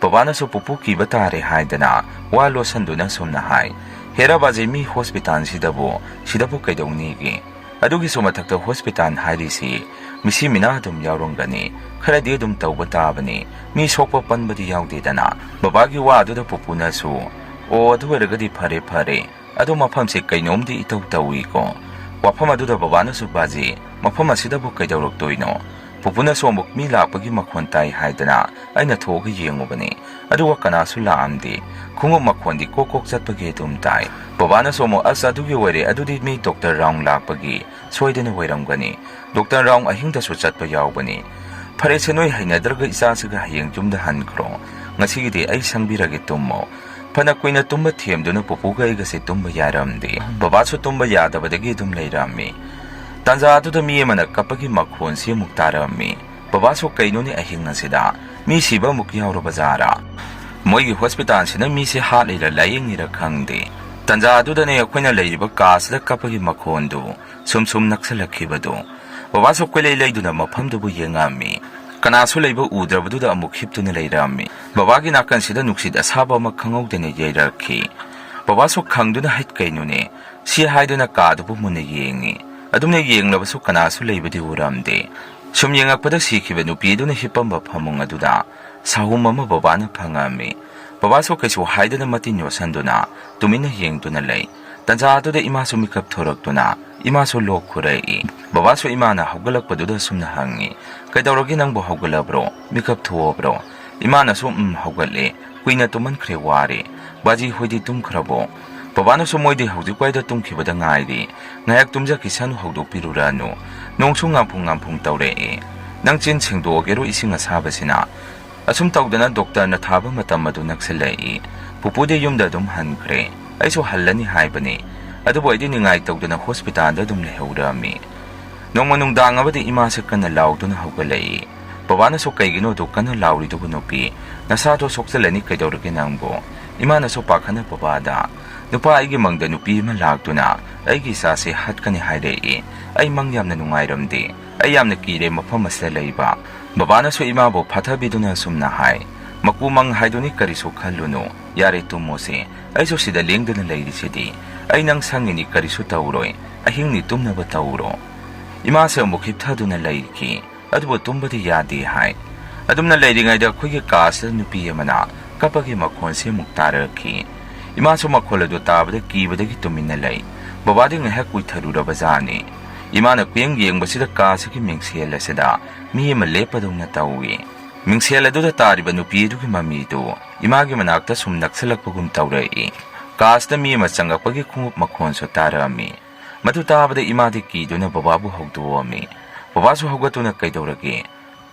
ꯕꯕꯥꯅꯁꯨ ꯄꯨꯄꯨ ꯀꯤꯕ ꯇꯥꯔꯦ ꯍꯥꯏꯗꯅ ꯋꯥ ꯂꯣꯠꯁꯟꯗꯨꯅ ꯁꯨꯝꯅ ꯍꯥꯏ, "ꯍꯦꯔꯥ ꯕꯥꯖꯤ, ꯃꯤ ꯍꯣꯁꯄꯤꯇꯥꯜꯁꯤꯗꯕꯨ ꯁꯤꯗꯕꯨ ꯀꯩꯗꯧꯅꯤꯒꯦ? ꯑꯗꯨꯒꯤꯁꯨ ꯃꯊꯛꯇ ꯍꯣꯁꯄꯤꯇꯥꯜ ꯍꯥꯏꯔꯤꯁꯤ ꯃꯤꯁꯤ ꯃꯤꯅꯥ ꯑꯗꯨꯝ ꯌꯥꯎꯔꯝꯒꯅꯤ, ꯈꯔꯗꯤ ꯑꯗꯨꯝ ꯇꯧꯕ ꯇꯥꯕꯅꯤ, ꯃꯤ ꯁꯣꯛꯄ ꯄꯟꯕꯗꯤ ꯌꯥꯎꯗꯦꯗꯅ꯫" ꯕꯕꯥꯒꯤ ꯋꯥ ꯑꯗꯨꯗ ꯄꯨꯄꯨꯅꯁꯨ, "ꯑꯣ, ꯑꯗꯨ ꯑꯣꯏꯔꯒꯗꯤ ꯐꯔꯦ ꯐꯔꯦ, ꯑꯗꯣ ꯃꯐꯝꯁꯦ ꯀꯩꯅꯣꯝꯗꯤ ꯏꯇꯧ ꯇꯧꯏꯀꯣ꯫" ꯋꯥꯐꯝ ꯑꯗꯨꯗ ꯕꯕꯥꯅꯁꯨ, "ꯕꯥꯖꯤ, ꯃꯐꯝ ꯑꯁꯤꯗꯕꯨ ꯀꯩꯗꯧꯔꯛꯇꯣꯏꯅꯣ? ꯄꯨꯄꯨꯅꯁꯨ ꯑꯃꯨꯛ ꯃꯤ ꯂꯥꯛꯄꯒꯤ ꯃꯈꯣꯟ ꯇꯥꯏ ꯍꯥꯏꯗꯅ ꯑꯩꯅ ꯊꯣꯛꯑꯒ ꯌꯦꯡꯉꯨꯕꯅꯤ꯫ ꯑꯗꯨꯒ ꯀꯅꯥꯁꯨ ꯂꯥꯛꯑꯝꯗꯦ꯫ ꯈꯣꯡꯎꯞ ꯃꯈꯣꯟꯗꯤ ꯀꯣꯛ ꯀꯣꯛ ꯆꯠꯄꯒꯤ ꯑꯗꯨꯝ ꯇꯥꯏ꯫ ꯕꯕꯥꯅꯁꯨ ꯑꯃꯨꯛ, "ꯑꯁ, ꯑꯗꯨꯒꯤ ꯑꯣꯏꯔꯦ, ꯑꯗꯨꯗꯤ ꯃꯤ ꯗꯣꯛꯇꯔ ꯔꯥꯎꯟ ꯂꯥꯛꯄꯒꯤ ꯁꯣꯏꯗꯅ ꯑꯣꯏꯔꯝꯒꯅꯤ꯫ ꯗꯣꯛꯇꯔ ꯔꯥꯎꯟ ꯑꯍꯤꯡꯗꯁꯨ ꯆꯠꯄ ꯌꯥꯎꯕꯅꯤ꯫ ꯐꯔꯦꯁꯦ, ꯅꯣꯏ ꯍꯩꯅꯗ꯭ꯔꯒ ꯏꯆꯥꯁꯤꯒ ꯍꯌꯦꯡ ꯌꯨꯝꯗ ꯍꯟꯈ꯭ꯔꯣ꯫ ꯉꯁꯤꯒꯤꯗꯤ ꯑꯩ ꯁꯪꯕꯤꯔꯒꯦ, ꯇꯨꯝꯃꯣ꯫" ꯐꯅ ꯀꯨꯏꯅ ꯇꯨꯝꯕ ꯊꯦꯝꯗꯨꯅ ꯄꯨꯄꯨꯒ ꯑꯩꯒꯁꯦ ꯇꯨꯝꯕ ꯌꯥꯔꯝꯗꯦ꯫ ꯕꯕꯥꯁꯨ ꯇꯨꯝꯕ ꯌꯥꯗꯕꯗꯒꯤ ꯑꯗꯨꯝ ꯂꯩꯔꯝꯃꯤ꯫ ꯇꯥꯟꯖꯥ ꯑꯗꯨꯗ ꯃꯤ ꯑꯃꯅ ꯀꯞꯄꯒꯤ ꯃꯈꯣꯟꯁꯤ ꯑꯃꯨꯛ ꯇꯥꯔꯝꯃꯤ꯫ ꯕꯕꯥꯁꯨ, "ꯀꯩꯅꯣꯅꯦ ꯑꯍꯤꯡ ꯑꯁꯤꯗ ꯃꯤ ꯁꯤꯕ ꯑꯃꯨꯛ ꯌꯥꯎꯔꯕ ꯖꯥꯔꯥ? ꯃꯣꯏꯒꯤ ꯍꯣꯁꯄꯤꯇꯥꯜꯁꯤꯅ ꯃꯤꯁꯦ ꯍꯥꯠꯂꯤꯔ ꯂꯥꯌꯦꯡꯉꯤꯔ ꯈꯪꯗꯦ꯫" ꯇꯥꯟꯖꯥ ꯑꯗꯨꯗꯅꯦ ꯑꯩꯈꯣꯏꯅ ꯂꯩꯔꯤꯕ ꯀꯥꯁꯤꯗ ꯀꯞꯄꯒꯤ ꯃꯈꯣꯟꯗꯨ ꯁꯨꯝ ꯁꯨꯝ ꯅꯛꯁꯜꯂꯛꯈꯤꯕꯗꯨ꯫ ꯕꯕꯥꯁꯨ ꯀꯣꯏꯂꯩ ꯂꯩꯗꯨꯅ ꯃꯐꯝꯗꯨꯕꯨ ꯌꯦꯡꯉꯝꯃꯤ꯫ ꯀꯅꯥꯁꯨ ꯂꯩꯕ ꯎꯗ꯭ꯔꯕꯗꯨꯗ ꯑꯃꯨꯛ ꯍꯤꯞꯇꯨꯅ ꯂꯩꯔꯝꯃꯤ꯫ ꯕꯕꯥꯒꯤ ꯅꯥꯀꯟꯁꯤꯗ ꯅꯨꯡꯁꯤꯠ ꯑꯁꯥꯕ ꯑꯃ ꯈꯪꯍꯧꯗꯅ ꯌꯩꯔꯛꯈꯤ꯫ ꯕꯕꯥꯁꯨ ꯈꯪꯗꯨꯅ, "ꯍꯩꯠ, ꯀꯩꯅꯣꯅꯦ?" ꯁꯤ ꯍꯥꯏꯗꯨꯅ ꯀꯥꯗꯨꯕꯨ ꯃꯨꯟꯅ ꯌꯦꯡꯉꯤ꯫ ꯑꯗꯨꯝꯅ ꯌꯦꯡꯂꯕꯁꯨ ꯀꯅꯥꯁꯨ ꯂꯩꯕꯗꯤ ꯎꯔꯝꯗꯦ꯫ ꯁꯨꯝ ꯌꯦꯡꯉꯛꯄꯗ ꯁꯤꯈꯤꯕ ꯅꯨꯄꯤ ꯑꯗꯨꯅ ꯍꯤꯞꯄꯝꯕ ꯐꯃꯨꯡ ꯑꯗꯨꯗ ꯁꯥꯍꯨꯝ ꯑꯃ ꯕꯕꯥꯅ ꯐꯪꯉꯝꯃꯤ꯫ ꯕꯕꯥꯁꯨ ꯀꯩꯁꯨ ꯍꯥꯏꯗꯅ ꯃꯇꯤꯟ ꯌꯣꯠꯁꯟꯗꯨꯅ ꯇꯨꯃꯤꯟꯅ ꯌꯦꯡꯗꯨꯅ ꯂꯩ꯫ ꯇꯟꯖꯥ ꯑꯗꯨꯗ ꯏꯃꯥꯁꯨ ꯃꯤꯀꯞ ꯊꯣꯔꯛꯇꯨꯅ ꯏꯃꯥꯁꯨ ꯂꯣꯛ ꯈꯨꯔꯛꯏ꯫ ꯕꯕꯥꯁꯨ ꯏꯃꯥꯅ ꯍꯧꯒꯠꯂꯛꯄꯗꯨꯗ ꯁꯨꯝꯅ ꯍꯪꯉꯤ, "ꯀꯩꯗꯧꯔꯒꯦ, ꯅꯪꯕꯨ ꯍꯧꯒꯠꯂꯕ꯭ꯔꯣ? ꯃꯤꯀꯞ ꯊꯣꯛꯑꯕ꯭ꯔꯣ?" ꯏꯃꯥꯅꯁꯨ, "ꯎꯝ, ꯍꯧꯒꯠꯂꯦ꯫ ꯀꯨꯏꯅ ꯇꯨꯝꯃꯟꯈ꯭ꯔꯦ, ꯋꯥꯔꯦ꯫ ꯕꯥꯖꯤ ꯍꯣꯏꯗꯤ ꯇꯨꯝꯈ꯭ꯔꯕꯣ?" ꯕꯕꯥꯅꯁꯨ, "ꯃꯣꯏꯗꯤ ꯍꯧꯖꯤꯛꯋꯥꯏꯗ ꯇꯨꯝꯈꯤꯕꯗ ꯉꯥꯏꯔꯤ꯫ ꯉꯥꯏꯍꯥꯛ ꯇꯨꯝꯖꯈꯤꯁꯅꯨ, ꯍꯧꯗꯣꯛꯄꯤꯔꯨꯔꯅꯨ꯫ ꯅꯣꯡꯁꯨ ꯉꯥꯝꯐꯨꯡ ꯉꯥꯝꯐꯨꯡ ꯇꯧꯔꯛꯑꯦ꯫ ꯅꯪ ꯆꯤꯟ ꯁꯦꯡꯗꯣꯛꯑꯒꯦꯔꯣ ꯏꯁꯤꯡ ꯑꯁꯥꯕꯁꯤꯅ?" ꯑꯁꯨꯝ ꯇꯧꯗꯅ ꯗꯣꯛꯇꯔꯅ ꯊꯥꯕ ꯃꯇꯝ ꯑꯗꯨ ꯅꯛꯁꯤꯜꯂꯛꯏ꯫ ꯄꯨꯄꯨꯗꯤ ꯌꯨꯝꯗ ꯑꯗꯨꯝ ꯍꯟꯈ꯭ꯔꯦ꯫ ꯑꯩꯁꯨ ꯍꯜꯂꯅꯤ ꯍꯥꯏꯕꯅꯤ꯫ ꯑꯗꯨꯕꯨ ꯑꯩꯗꯤ ꯅꯤꯡꯉꯥꯏ ꯇꯧꯗꯅ ꯍꯣꯁꯄꯤꯇꯥꯜꯗ ꯑꯗꯨꯝ ꯂꯩꯍꯧꯔꯝꯃꯤ꯫ ꯅꯣꯡꯃ ꯅꯨꯡꯗꯥꯡ ꯑꯃꯗꯤ ꯏꯃꯥꯁꯦ ꯀꯟꯅ ꯂꯥꯎꯗꯨꯅ ꯍꯧꯒꯠꯂꯛꯏ꯫ ꯕꯕꯥꯅꯁꯨ, "ꯀꯩꯒꯤꯅꯣ ꯑꯗꯨꯛ ꯀꯟꯅ ꯂꯥꯎꯔꯤꯗꯨꯕꯨ ꯅꯨꯄꯤ? ꯅꯁꯥꯗꯣ ꯁꯣꯛꯆꯜꯂꯅꯤ, ꯀꯩꯗꯧꯔꯒꯦ ꯅꯪꯕꯨ?" ꯏꯃꯥꯅꯁꯨ ꯄꯥꯈꯠꯅ ꯕꯕꯥꯗ, "ꯅꯨꯄꯥ ꯑꯩꯒꯤ ꯃꯪꯗ ꯅꯨꯄꯤ ꯑꯃ ꯂꯥꯛꯇꯨꯅ ꯑꯩꯒꯤ ꯏꯆꯥꯁꯦ ꯍꯥꯠꯀꯅꯤ ꯍꯥꯏꯔꯛꯏ꯫ ꯑꯩ ꯃꯪ ꯌꯥꯝꯅ ꯅꯨꯡꯉꯥꯏꯔꯝꯗꯦ꯫ ꯑꯩ ꯌꯥꯝꯅ ꯀꯤꯔꯦ ꯃꯐꯝ ꯑꯁꯤꯗ ꯂꯩꯕ꯫" ꯕꯕꯥꯅꯁꯨ ꯏꯃꯥꯕꯨ ꯐꯥꯊꯕꯤꯗꯨꯅ ꯑꯁꯨꯝꯅ ꯍꯥꯏ, "ꯃꯀꯨ ꯃꯪ ꯍꯥꯏꯗꯨꯅꯤ, ꯀꯔꯤꯁꯨ ꯈꯜꯂꯨꯅꯨ꯫ ꯌꯥꯔꯦ, ꯇꯨꯝꯃꯣꯁꯦ꯫ ꯑꯩꯁꯨ ꯁꯤꯗ ꯂꯦꯡꯗꯅ ꯂꯩꯔꯤꯁꯤꯗꯤ꯫ ꯑꯩ ꯅꯪ ꯁꯪꯉꯤꯅꯤ, ꯀꯔꯤꯁꯨ ꯇꯧꯔꯣꯏ꯫ ꯑꯍꯤꯡꯅꯤ, ꯇꯨꯝꯅꯕ ꯇꯧꯔꯣ꯫" ꯏꯃꯥꯁꯦ ꯑꯃꯨꯛ ꯍꯤꯞꯊꯗꯨꯅ ꯂꯩꯈꯤ꯫ ꯑꯗꯨꯕꯨ ꯇꯨꯝꯕꯗꯤ ꯌꯥꯗꯦ ꯍꯥꯏ꯫ ꯑꯗꯨꯝꯅ ꯂꯩꯔꯤꯉꯩꯗ ꯑꯩꯈꯣꯏꯒꯤ ꯀꯥꯁꯤꯗ ꯅꯨꯄꯤ ꯑꯃꯅ ꯀꯞꯄꯒꯤ ꯃꯈꯣꯟꯁꯤ ꯑꯃꯨꯛ ꯇꯥꯔꯛꯈꯤ꯫ ꯏꯃꯥꯁꯨ ꯃꯈꯣꯜ ꯑꯗꯨ ꯇꯥꯕꯗ ꯀꯤꯕꯗꯒꯤ ꯇꯨꯃꯤꯟꯅ ꯂꯩ꯫ ꯕꯕꯥꯗꯤ ꯉꯥꯏꯍꯥꯛ ꯎꯏꯊꯔꯨꯔꯕ ꯖꯥꯠꯅꯤ꯫ ꯏꯃꯥꯅ ꯀꯨꯌꯦꯡ ꯌꯦꯡꯕꯁꯤꯗ ꯀꯥ ꯑꯁꯤꯒꯤ ꯃꯤꯡꯁꯦꯜ ꯑꯁꯤꯗ ꯃꯤ ꯑꯃ ꯂꯦꯞꯄꯗꯧꯅ ꯇꯧꯏ꯫ ꯃꯤꯡꯁꯦꯜ ꯑꯗꯨꯗ ꯇꯥꯔꯤꯕ ꯅꯨꯄꯤ ꯑꯗꯨꯒꯤ ꯃꯃꯤꯗꯨ ꯏꯃꯥꯒꯤ ꯃꯅꯥꯛꯇ ꯁꯨꯝ ꯅꯛꯁꯤꯜꯂꯛꯄꯒꯨꯝ ꯇꯧꯔꯛꯏ꯫ ꯀꯥ ꯑꯁꯤꯗ ꯃꯤ ꯑꯃ ꯆꯪꯂꯛꯄꯒꯤ ꯈꯣꯡꯎꯞ ꯃꯈꯣꯟꯁꯨ ꯇꯥꯔꯛꯑꯝꯃꯤ꯫ ꯃꯗꯨ ꯇꯥꯕꯗ ꯏꯃꯥꯗꯤ ꯀꯤꯗꯨꯅ ꯕꯕꯥꯕꯨ ꯍꯧꯗꯣꯛꯑꯝꯃꯤ꯫ ꯕꯕꯥꯁꯨ ꯍꯧꯒꯠꯇꯨꯅ, "ꯀꯩꯗꯧꯔꯒꯦ?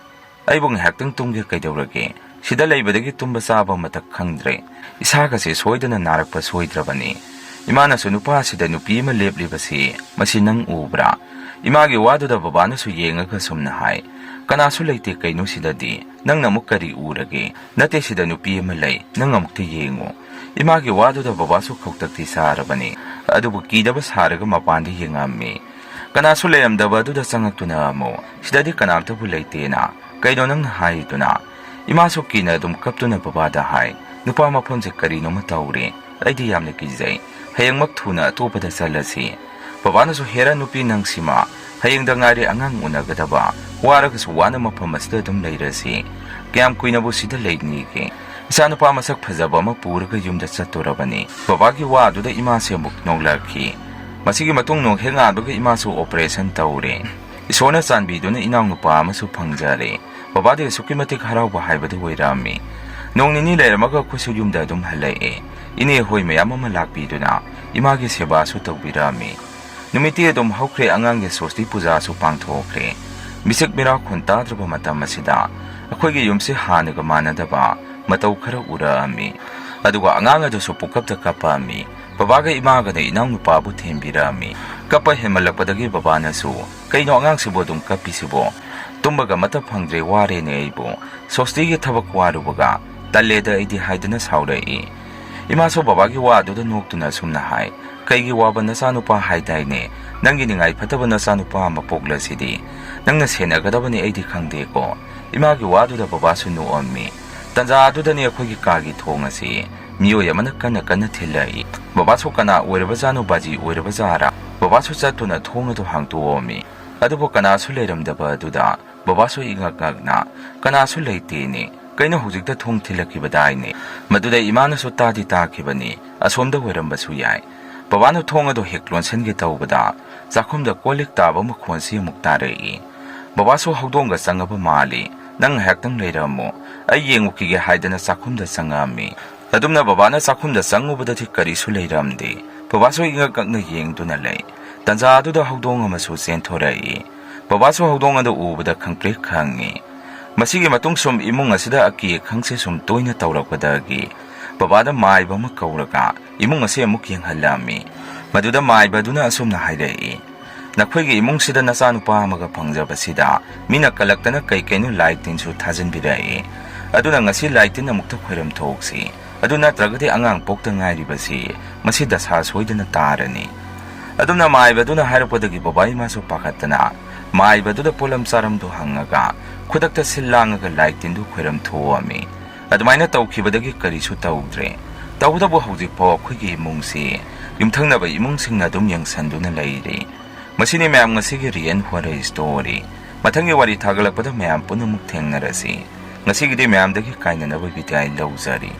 ꯑꯩꯕꯨ ꯉꯥꯏꯍꯥꯛꯇꯪ ꯇꯨꯝꯒꯦ, ꯀꯩꯗꯧꯔꯒꯦ? ꯁꯤꯗ ꯂꯩꯕꯗꯒꯤ ꯇꯨꯝꯕ ꯆꯥꯕ ꯃꯇꯛ ꯈꯪꯗ꯭ꯔꯦ꯫ ꯏꯁꯥꯒꯁꯦ ꯁꯣꯏꯗꯅ ꯅꯥꯔꯛꯄ ꯁꯣꯏꯗ꯭ꯔꯕꯅꯤ꯫ ꯏꯃꯥꯅꯁꯨ, 'ꯅꯨꯄꯥ ꯑꯁꯤꯗ ꯅꯨꯄꯤ ꯑꯃ ꯂꯦꯞꯂꯤꯕꯁꯤ, ꯃꯁꯤ ꯅꯪ ꯎꯕ꯭ꯔꯥ?' ꯏꯃꯥꯒꯤ ꯋꯥꯗꯨꯗ ꯕꯕꯥꯅꯁꯨ ꯌꯦꯡꯉꯒ ꯁꯨꯝꯅ ꯍꯥꯏ, "ꯀꯅꯥꯁꯨ ꯂꯩꯇꯦ, ꯀꯩꯅꯣ ꯁꯤꯗꯗꯤ? ꯅꯪꯅ ꯑꯃꯨꯛ ꯀꯔꯤ ꯎꯔꯒꯦ? ꯅꯠꯇꯦ, ꯁꯤꯗ ꯅꯨꯄꯤ ꯑꯃ ꯂꯩ, ꯅꯪ ꯑꯃꯨꯛꯇ ꯌꯦꯡꯉꯨ"꯫ ꯏꯃꯥꯒꯤ ꯋꯥꯗꯨꯗ ꯕꯕꯥꯁꯨ ꯈꯧꯇꯛꯇꯤ ꯆꯥꯔꯕꯅꯤ, ꯑꯗꯨꯕꯨ ꯀꯤꯗꯕ ꯁꯥꯔꯒ ꯃꯄꯥꯟꯗ ꯌꯦꯡꯉꯝꯃꯤ꯫ ꯀꯅꯥꯁꯨ ꯂꯩꯔꯝꯗꯕ ꯑꯗꯨꯗ ꯆꯪꯉꯛꯇꯨꯅ ꯑꯃꯨꯛ, "ꯁꯤꯗꯗꯤ ꯀꯅꯥꯝꯇꯕꯨ ꯂꯩꯇꯦꯅ, ꯀꯩꯅꯣ ꯅꯪꯅ ꯍꯥꯏꯔꯤꯗꯨꯅ?" ꯏꯃꯥꯁꯨ ꯀꯤꯅ ꯑꯗꯨꯝ ꯀꯞꯇꯨꯅ ꯕꯕꯥꯗ ꯍꯥꯏ, "ꯅꯨꯄꯥ ꯃꯐꯝꯁꯦ ꯀꯔꯤꯅꯣꯃ ꯇꯧꯔꯦ, ꯑꯩꯗꯤ ꯌꯥꯝꯅ ꯀꯤꯖꯩ, ꯍꯌꯦꯡꯃꯛ ꯊꯨꯅ ꯑꯇꯣꯞꯄꯗ ꯆꯠꯂꯁꯤ"꯫ ꯕꯕꯥꯅꯁꯨ, "ꯍꯦꯔꯥ ꯅꯨꯄꯤ ꯅꯪꯁꯤꯃ, ꯍꯌꯦꯡꯗ ꯉꯥꯏꯔꯦ ꯑꯉꯥꯡ ꯎꯅꯒꯗꯕ, ꯋꯥꯔꯒꯁꯨ ꯋꯥꯅ ꯃꯐꯝ ꯑꯁꯤꯗ ꯑꯗꯨꯝ ꯂꯩꯔꯁꯤ, ꯀꯌꯥꯝ ꯀꯨꯏꯅꯕꯨ ꯁꯤꯗ ꯂꯩꯅꯤꯒꯦ? ꯏꯆꯥꯅꯨꯄꯥ ꯃꯁꯛ ꯐꯖꯕ ꯑꯃ ꯄꯨꯔꯒ ꯌꯨꯝꯗ ꯆꯠꯇꯣꯔꯕꯅꯤ"꯫ ꯕꯕꯥꯒꯤ ꯋꯥꯗꯨꯗ ꯏꯃꯥꯁꯦ ꯑꯃꯨꯛ ꯅꯣꯛꯂꯛꯈꯤ꯫ ꯃꯁꯤꯒꯤ ꯃꯇꯨꯡ ꯅꯣꯡ ꯍꯦꯛ ꯉꯥꯟꯕꯒ ꯏꯃꯥꯁꯨ operation ꯇꯧꯔꯦ꯫ ꯏꯁꯣꯔꯅ ꯆꯥꯟꯕꯤꯗꯨꯅ ꯏꯅꯥꯎꯅꯨꯄꯥ ꯑꯃꯁꯨ ꯐꯪꯖꯔꯦ꯫ ꯕꯕꯥꯗꯤ ꯑꯁꯨꯛꯀꯤ ꯃꯇꯤꯛ ꯍꯔꯥꯎꯕ ꯍꯥꯏꯕꯗꯨ ꯑꯣꯏꯔꯛꯑꯝꯃꯤ꯫ ꯅꯣꯡ ꯅꯤꯅꯤ ꯂꯩꯔꯝꯃꯒ ꯑꯩꯈꯣꯏꯁꯨ ꯌꯨꯝꯗ ꯑꯗꯨꯝ ꯍꯜꯂꯛꯑꯦ꯫ ꯏꯅꯦ ꯍꯣꯏ ꯃꯌꯥꯝ ꯑꯃ ꯂꯥꯛꯄꯤꯗꯨꯅ ꯏꯃꯥꯒꯤ ꯁꯦꯕꯥꯁꯨ ꯇꯧꯕꯤꯔꯛꯑꯝꯃꯤ꯫ ꯅꯨꯃꯤꯠꯇꯤ ꯑꯗꯨꯝ ꯍꯧꯈ꯭ꯔꯦ, ꯑꯉꯥꯡꯒꯤ ꯁꯣꯁꯇꯤ ꯄꯨꯖꯥꯁꯨ ꯄꯥꯡꯊꯣꯛꯈ꯭ꯔꯦ꯫ ꯃꯤꯆꯤꯛ ꯃꯤꯔꯥꯎꯈꯣꯟ ꯇꯥꯗ꯭ꯔꯕ ꯃꯇꯝ ꯑꯁꯤꯗ ꯑꯩꯈꯣꯏꯒꯤ ꯌꯨꯝꯁꯤ ꯍꯥꯟꯅꯒ ꯃꯥꯟꯅꯗꯕ ꯃꯇꯧ ꯈꯔ ꯎꯔꯛꯑꯝꯃꯤ꯫ ꯑꯗꯨꯒ ꯑꯉꯥꯡ ꯑꯗꯨꯁꯨ ꯄꯨꯀꯞꯇ ꯀꯞꯄꯛꯑꯝꯃꯤ꯫ ꯕꯕꯥꯒ ꯏꯃꯥꯒꯅ ꯏꯅꯥꯎꯅꯨꯄꯥꯕꯨ ꯊꯦꯝꯕꯤꯔꯛꯑꯝꯃꯤ꯫ ꯀꯞꯄ ꯍꯦꯟꯃꯜꯂꯛꯄꯗꯒꯤ ꯕꯕꯥꯅꯁꯨ, "ꯀꯩꯅꯣ ꯑꯉꯥꯡꯁꯤꯕꯨ ꯑꯗꯨꯝ ꯀꯞꯄꯤꯁꯤꯕꯣ? ꯇꯨꯝꯕꯒ ꯑꯃꯠꯇ ꯐꯪꯗ꯭ꯔꯦ, ꯋꯥꯔꯦꯅꯦ ꯑꯩꯕꯨ꯫ ꯁꯣꯁꯇꯤꯒꯤ ꯊꯕꯛ ꯋꯥꯔꯨꯕꯒ ꯇꯜꯂꯦꯗ ꯑꯩꯗꯤ" ꯍꯥꯏꯗꯨꯅ ꯁꯥꯎꯔꯛꯏ꯫ ꯏꯃꯥꯁꯨ ꯕꯕꯥꯒꯤ ꯋꯥꯗꯨꯗ ꯅꯣꯛꯇꯨꯅ ꯑꯁꯨꯝꯅ ꯍꯥꯏ, "ꯀꯩꯒꯤ ꯋꯥꯕ ꯅꯆꯥꯅꯨꯄꯥ ꯍꯥꯏꯗꯥꯏꯅꯦ? ꯅꯪꯒꯤ ꯅꯤꯡꯉꯥꯏ ꯐꯠꯇꯕ ꯅꯆꯥꯅꯨꯄꯥ ꯑꯃ ꯄꯣꯛꯂꯁꯤꯗꯤ꯫ ꯅꯪꯅ ꯁꯦꯟꯅꯒꯗꯕꯅꯤ ꯑꯩꯗꯤ ꯈꯪꯗꯦꯀꯣ"꯫ ꯏꯃꯥꯒꯤ ꯋꯥꯗꯨꯗ ꯕꯕꯥꯁꯨ ꯅꯣꯛꯑꯝꯃꯤ꯫ ꯇꯟꯖꯥ ꯑꯗꯨꯗꯅꯤ ꯑꯩꯈꯣꯏꯒꯤ ꯀꯥꯒꯤ ꯊꯣꯡ ꯑꯁꯤ ꯃꯤꯑꯣꯏ ꯑꯃꯅ ꯀꯟꯅ ꯀꯟꯅ ꯊꯤꯜꯂꯛꯏ꯫ ꯕꯕꯥꯁꯨ ꯀꯅꯥ ꯑꯣꯏꯔꯕꯖꯥꯠꯅꯣ, ꯕꯥꯖꯤ ꯑꯣꯏꯔꯕꯖꯥꯠꯔꯥ? ꯕꯕꯥꯁꯨ ꯆꯠꯇꯨꯅ ꯊꯣꯡ ꯑꯗꯨ ꯍꯥꯡꯇꯣꯛꯑꯝꯃꯤ꯫ ꯑꯗꯨꯕꯨ ꯀꯅꯥꯁꯨ ꯂꯩꯔꯝꯗꯕ ꯑꯗꯨꯗ ꯕꯕꯥꯁꯨ ꯏꯉꯛ ꯉꯛꯅ, "ꯀꯅꯥꯁꯨ ꯂꯩꯇꯦꯅꯦ, ꯀꯩꯅꯣ ꯍꯧꯖꯤꯛꯇ ꯊꯣꯡ ꯊꯤꯜꯂꯛꯈꯤꯕꯗꯥꯏꯅꯦ?" ꯃꯗꯨꯗ ꯏꯃꯥꯅꯁꯨ ꯇꯥꯗꯤ ꯇꯥꯈꯤꯕꯅꯤ, ꯑꯁꯣꯝꯗ ꯑꯣꯏꯔꯝꯕꯁꯨ ꯌꯥꯏ꯫ ꯕꯕꯥꯅ ꯊꯣꯡ ꯑꯗꯨ ꯍꯦꯛ ꯂꯣꯟꯁꯤꯟꯒꯦ ꯇꯧꯕꯗ, ꯆꯥꯛꯈꯨꯝꯗ ꯀꯣꯜ ꯂꯤꯛ ꯇꯥꯕ ꯃꯈꯣꯟꯁꯤ ꯑꯃꯨꯛ ꯇꯥꯔꯛꯏ꯫ "ꯕꯕꯥꯁꯨ ꯍꯧꯗꯣꯡꯒ ꯆꯪꯉꯕ ꯃꯥꯜꯂꯤ꯫ ꯅꯪ ꯉꯥꯏꯍꯥꯛꯇꯪ ꯂꯩꯔꯝꯃꯨ, ꯑꯩ ꯌꯦꯡꯉꯨꯈꯤꯒꯦ" ꯍꯥꯏꯗꯅ ꯆꯥꯛꯈꯨꯝꯗ ꯆꯪꯉꯛꯑꯝꯃꯤ꯫ ꯑꯗꯨꯝꯅ ꯕꯕꯥꯅ ꯆꯥꯛꯈꯨꯝꯗ ꯆꯪꯉꯨꯕꯗꯗꯤ ꯀꯔꯤꯁꯨ ꯂꯩꯔꯝꯗꯦ꯫ ꯕꯕꯥꯁꯨ ꯏꯉꯛ ꯉꯛꯅ ꯌꯦꯡꯗꯨꯅ ꯂꯩ꯫ ꯇꯟꯖꯥ ꯑꯗꯨꯗ ꯍꯧꯗꯣꯡ ꯑꯃꯁꯨ ꯆꯦꯟꯊꯣꯔꯛꯏ꯫ ꯕꯕꯥꯁꯨ ꯍꯧꯗꯣꯡ ꯑꯗꯨ ꯎꯕꯗ ꯈꯪꯄ꯭ꯔꯦꯛ ꯈꯪꯉꯤ꯫ ꯃꯁꯤꯒꯤ ꯃꯇꯨꯡ ꯁꯨꯝ ꯏꯃꯨꯡ ꯑꯁꯤꯗ ꯑꯀꯤ ꯑꯈꯪꯁꯦ ꯁꯨꯝ ꯇꯣꯏꯅ ꯇꯧꯔꯛꯄꯗꯒꯤ ꯕꯕꯥꯗ ꯃꯥꯏꯕ ꯑꯃ ꯀꯧꯔꯒ ꯏꯃꯨꯡ ꯑꯁꯤ ꯑꯃꯨꯛ ꯌꯦꯡꯍꯜꯂꯝꯃꯤ꯫ ꯃꯗꯨꯗ ꯃꯥꯏꯕꯗꯨꯅ ꯑꯁꯨꯝꯅ ꯍꯥꯏꯔꯛꯏ, "ꯅꯈꯣꯏꯒꯤ ꯏꯃꯨꯡꯁꯤꯗ ꯅꯆꯥꯅꯨꯄꯥ ꯑꯃꯒ ꯐꯪꯖꯕꯁꯤꯗ ꯃꯤꯅ ꯀꯜꯂꯛꯇꯅ ꯀꯩ ꯀꯩꯅꯣ ꯂꯥꯏ ꯇꯤꯟꯁꯨ ꯊꯥꯖꯤꯟꯕꯤꯔꯛꯏ꯫ ꯑꯗꯨꯅ ꯉꯁꯤ ꯂꯥꯏ ꯇꯤꯟ ꯑꯃꯨꯛꯇ ꯈꯣꯏꯔꯝ ꯊꯣꯛꯁꯤ꯫ ꯑꯗꯨ ꯅꯠꯇ꯭ꯔꯒꯗꯤ ꯑꯉꯥꯡ ꯄꯣꯛꯇ ꯉꯥꯏꯔꯤꯕꯁꯤ ꯃꯁꯤ ꯗꯁꯥ ꯁꯣꯏꯗꯅ ꯇꯥꯔꯅꯤ"꯫ ꯑꯗꯨꯝꯅ ꯃꯥꯏꯕꯗꯨꯅ ꯍꯥꯏꯔꯛꯄꯗꯒꯤ ꯕꯕꯥ ꯏꯃꯥꯁꯨ ꯄꯥꯈꯠꯇꯅ ꯃꯥꯏꯕꯗꯨꯗ ꯄꯣꯠꯂꯝ ꯆꯥꯔꯝꯗꯨ ꯍꯪꯉꯒ ꯈꯨꯗꯛꯇ ꯁꯤꯜ ꯂꯥꯡꯉꯒ ꯂꯥꯏ ꯇꯤꯟꯗꯨ ꯈꯣꯏꯔꯝ ꯊꯣꯛꯑꯝꯃꯤ꯫ ꯑꯗꯨꯃꯥꯏꯅ ꯇꯧꯈꯤꯕꯗꯒꯤ ꯀꯔꯤꯁꯨ ꯇꯧꯗ꯭ꯔꯦ꯫ ꯇꯧꯕꯇꯕꯨ ꯍꯧꯖꯤꯛꯐꯥꯎ ꯑꯩꯈꯣꯏꯒꯤ ꯏꯃꯨꯡꯁꯤ ꯌꯨꯝꯊꯪꯅꯕ ꯏꯃꯨꯡꯁꯤꯡꯅ ꯑꯗꯨꯝ ꯌꯦꯡꯁꯤꯟꯗꯨꯅ ꯂꯩꯔꯤ꯫ ꯃꯁꯤꯅꯤ ꯃꯌꯥꯝ ꯉꯁꯤꯒꯤ real horror story꯫ ꯃꯊꯪꯒꯤ ꯋꯥꯔꯤ ꯊꯥꯒꯠꯂꯛꯄꯗ ꯃꯌꯥꯝ ꯄꯨꯟꯅꯃꯛ ꯊꯦꯡꯅꯔꯁꯤ꯫ ꯉꯁꯤꯒꯤꯗꯤ ꯃꯌꯥꯝꯗꯒꯤ ꯀꯥꯏꯅꯅꯕ ꯕꯤꯗꯥꯏ ꯂꯧꯖꯔꯤ꯫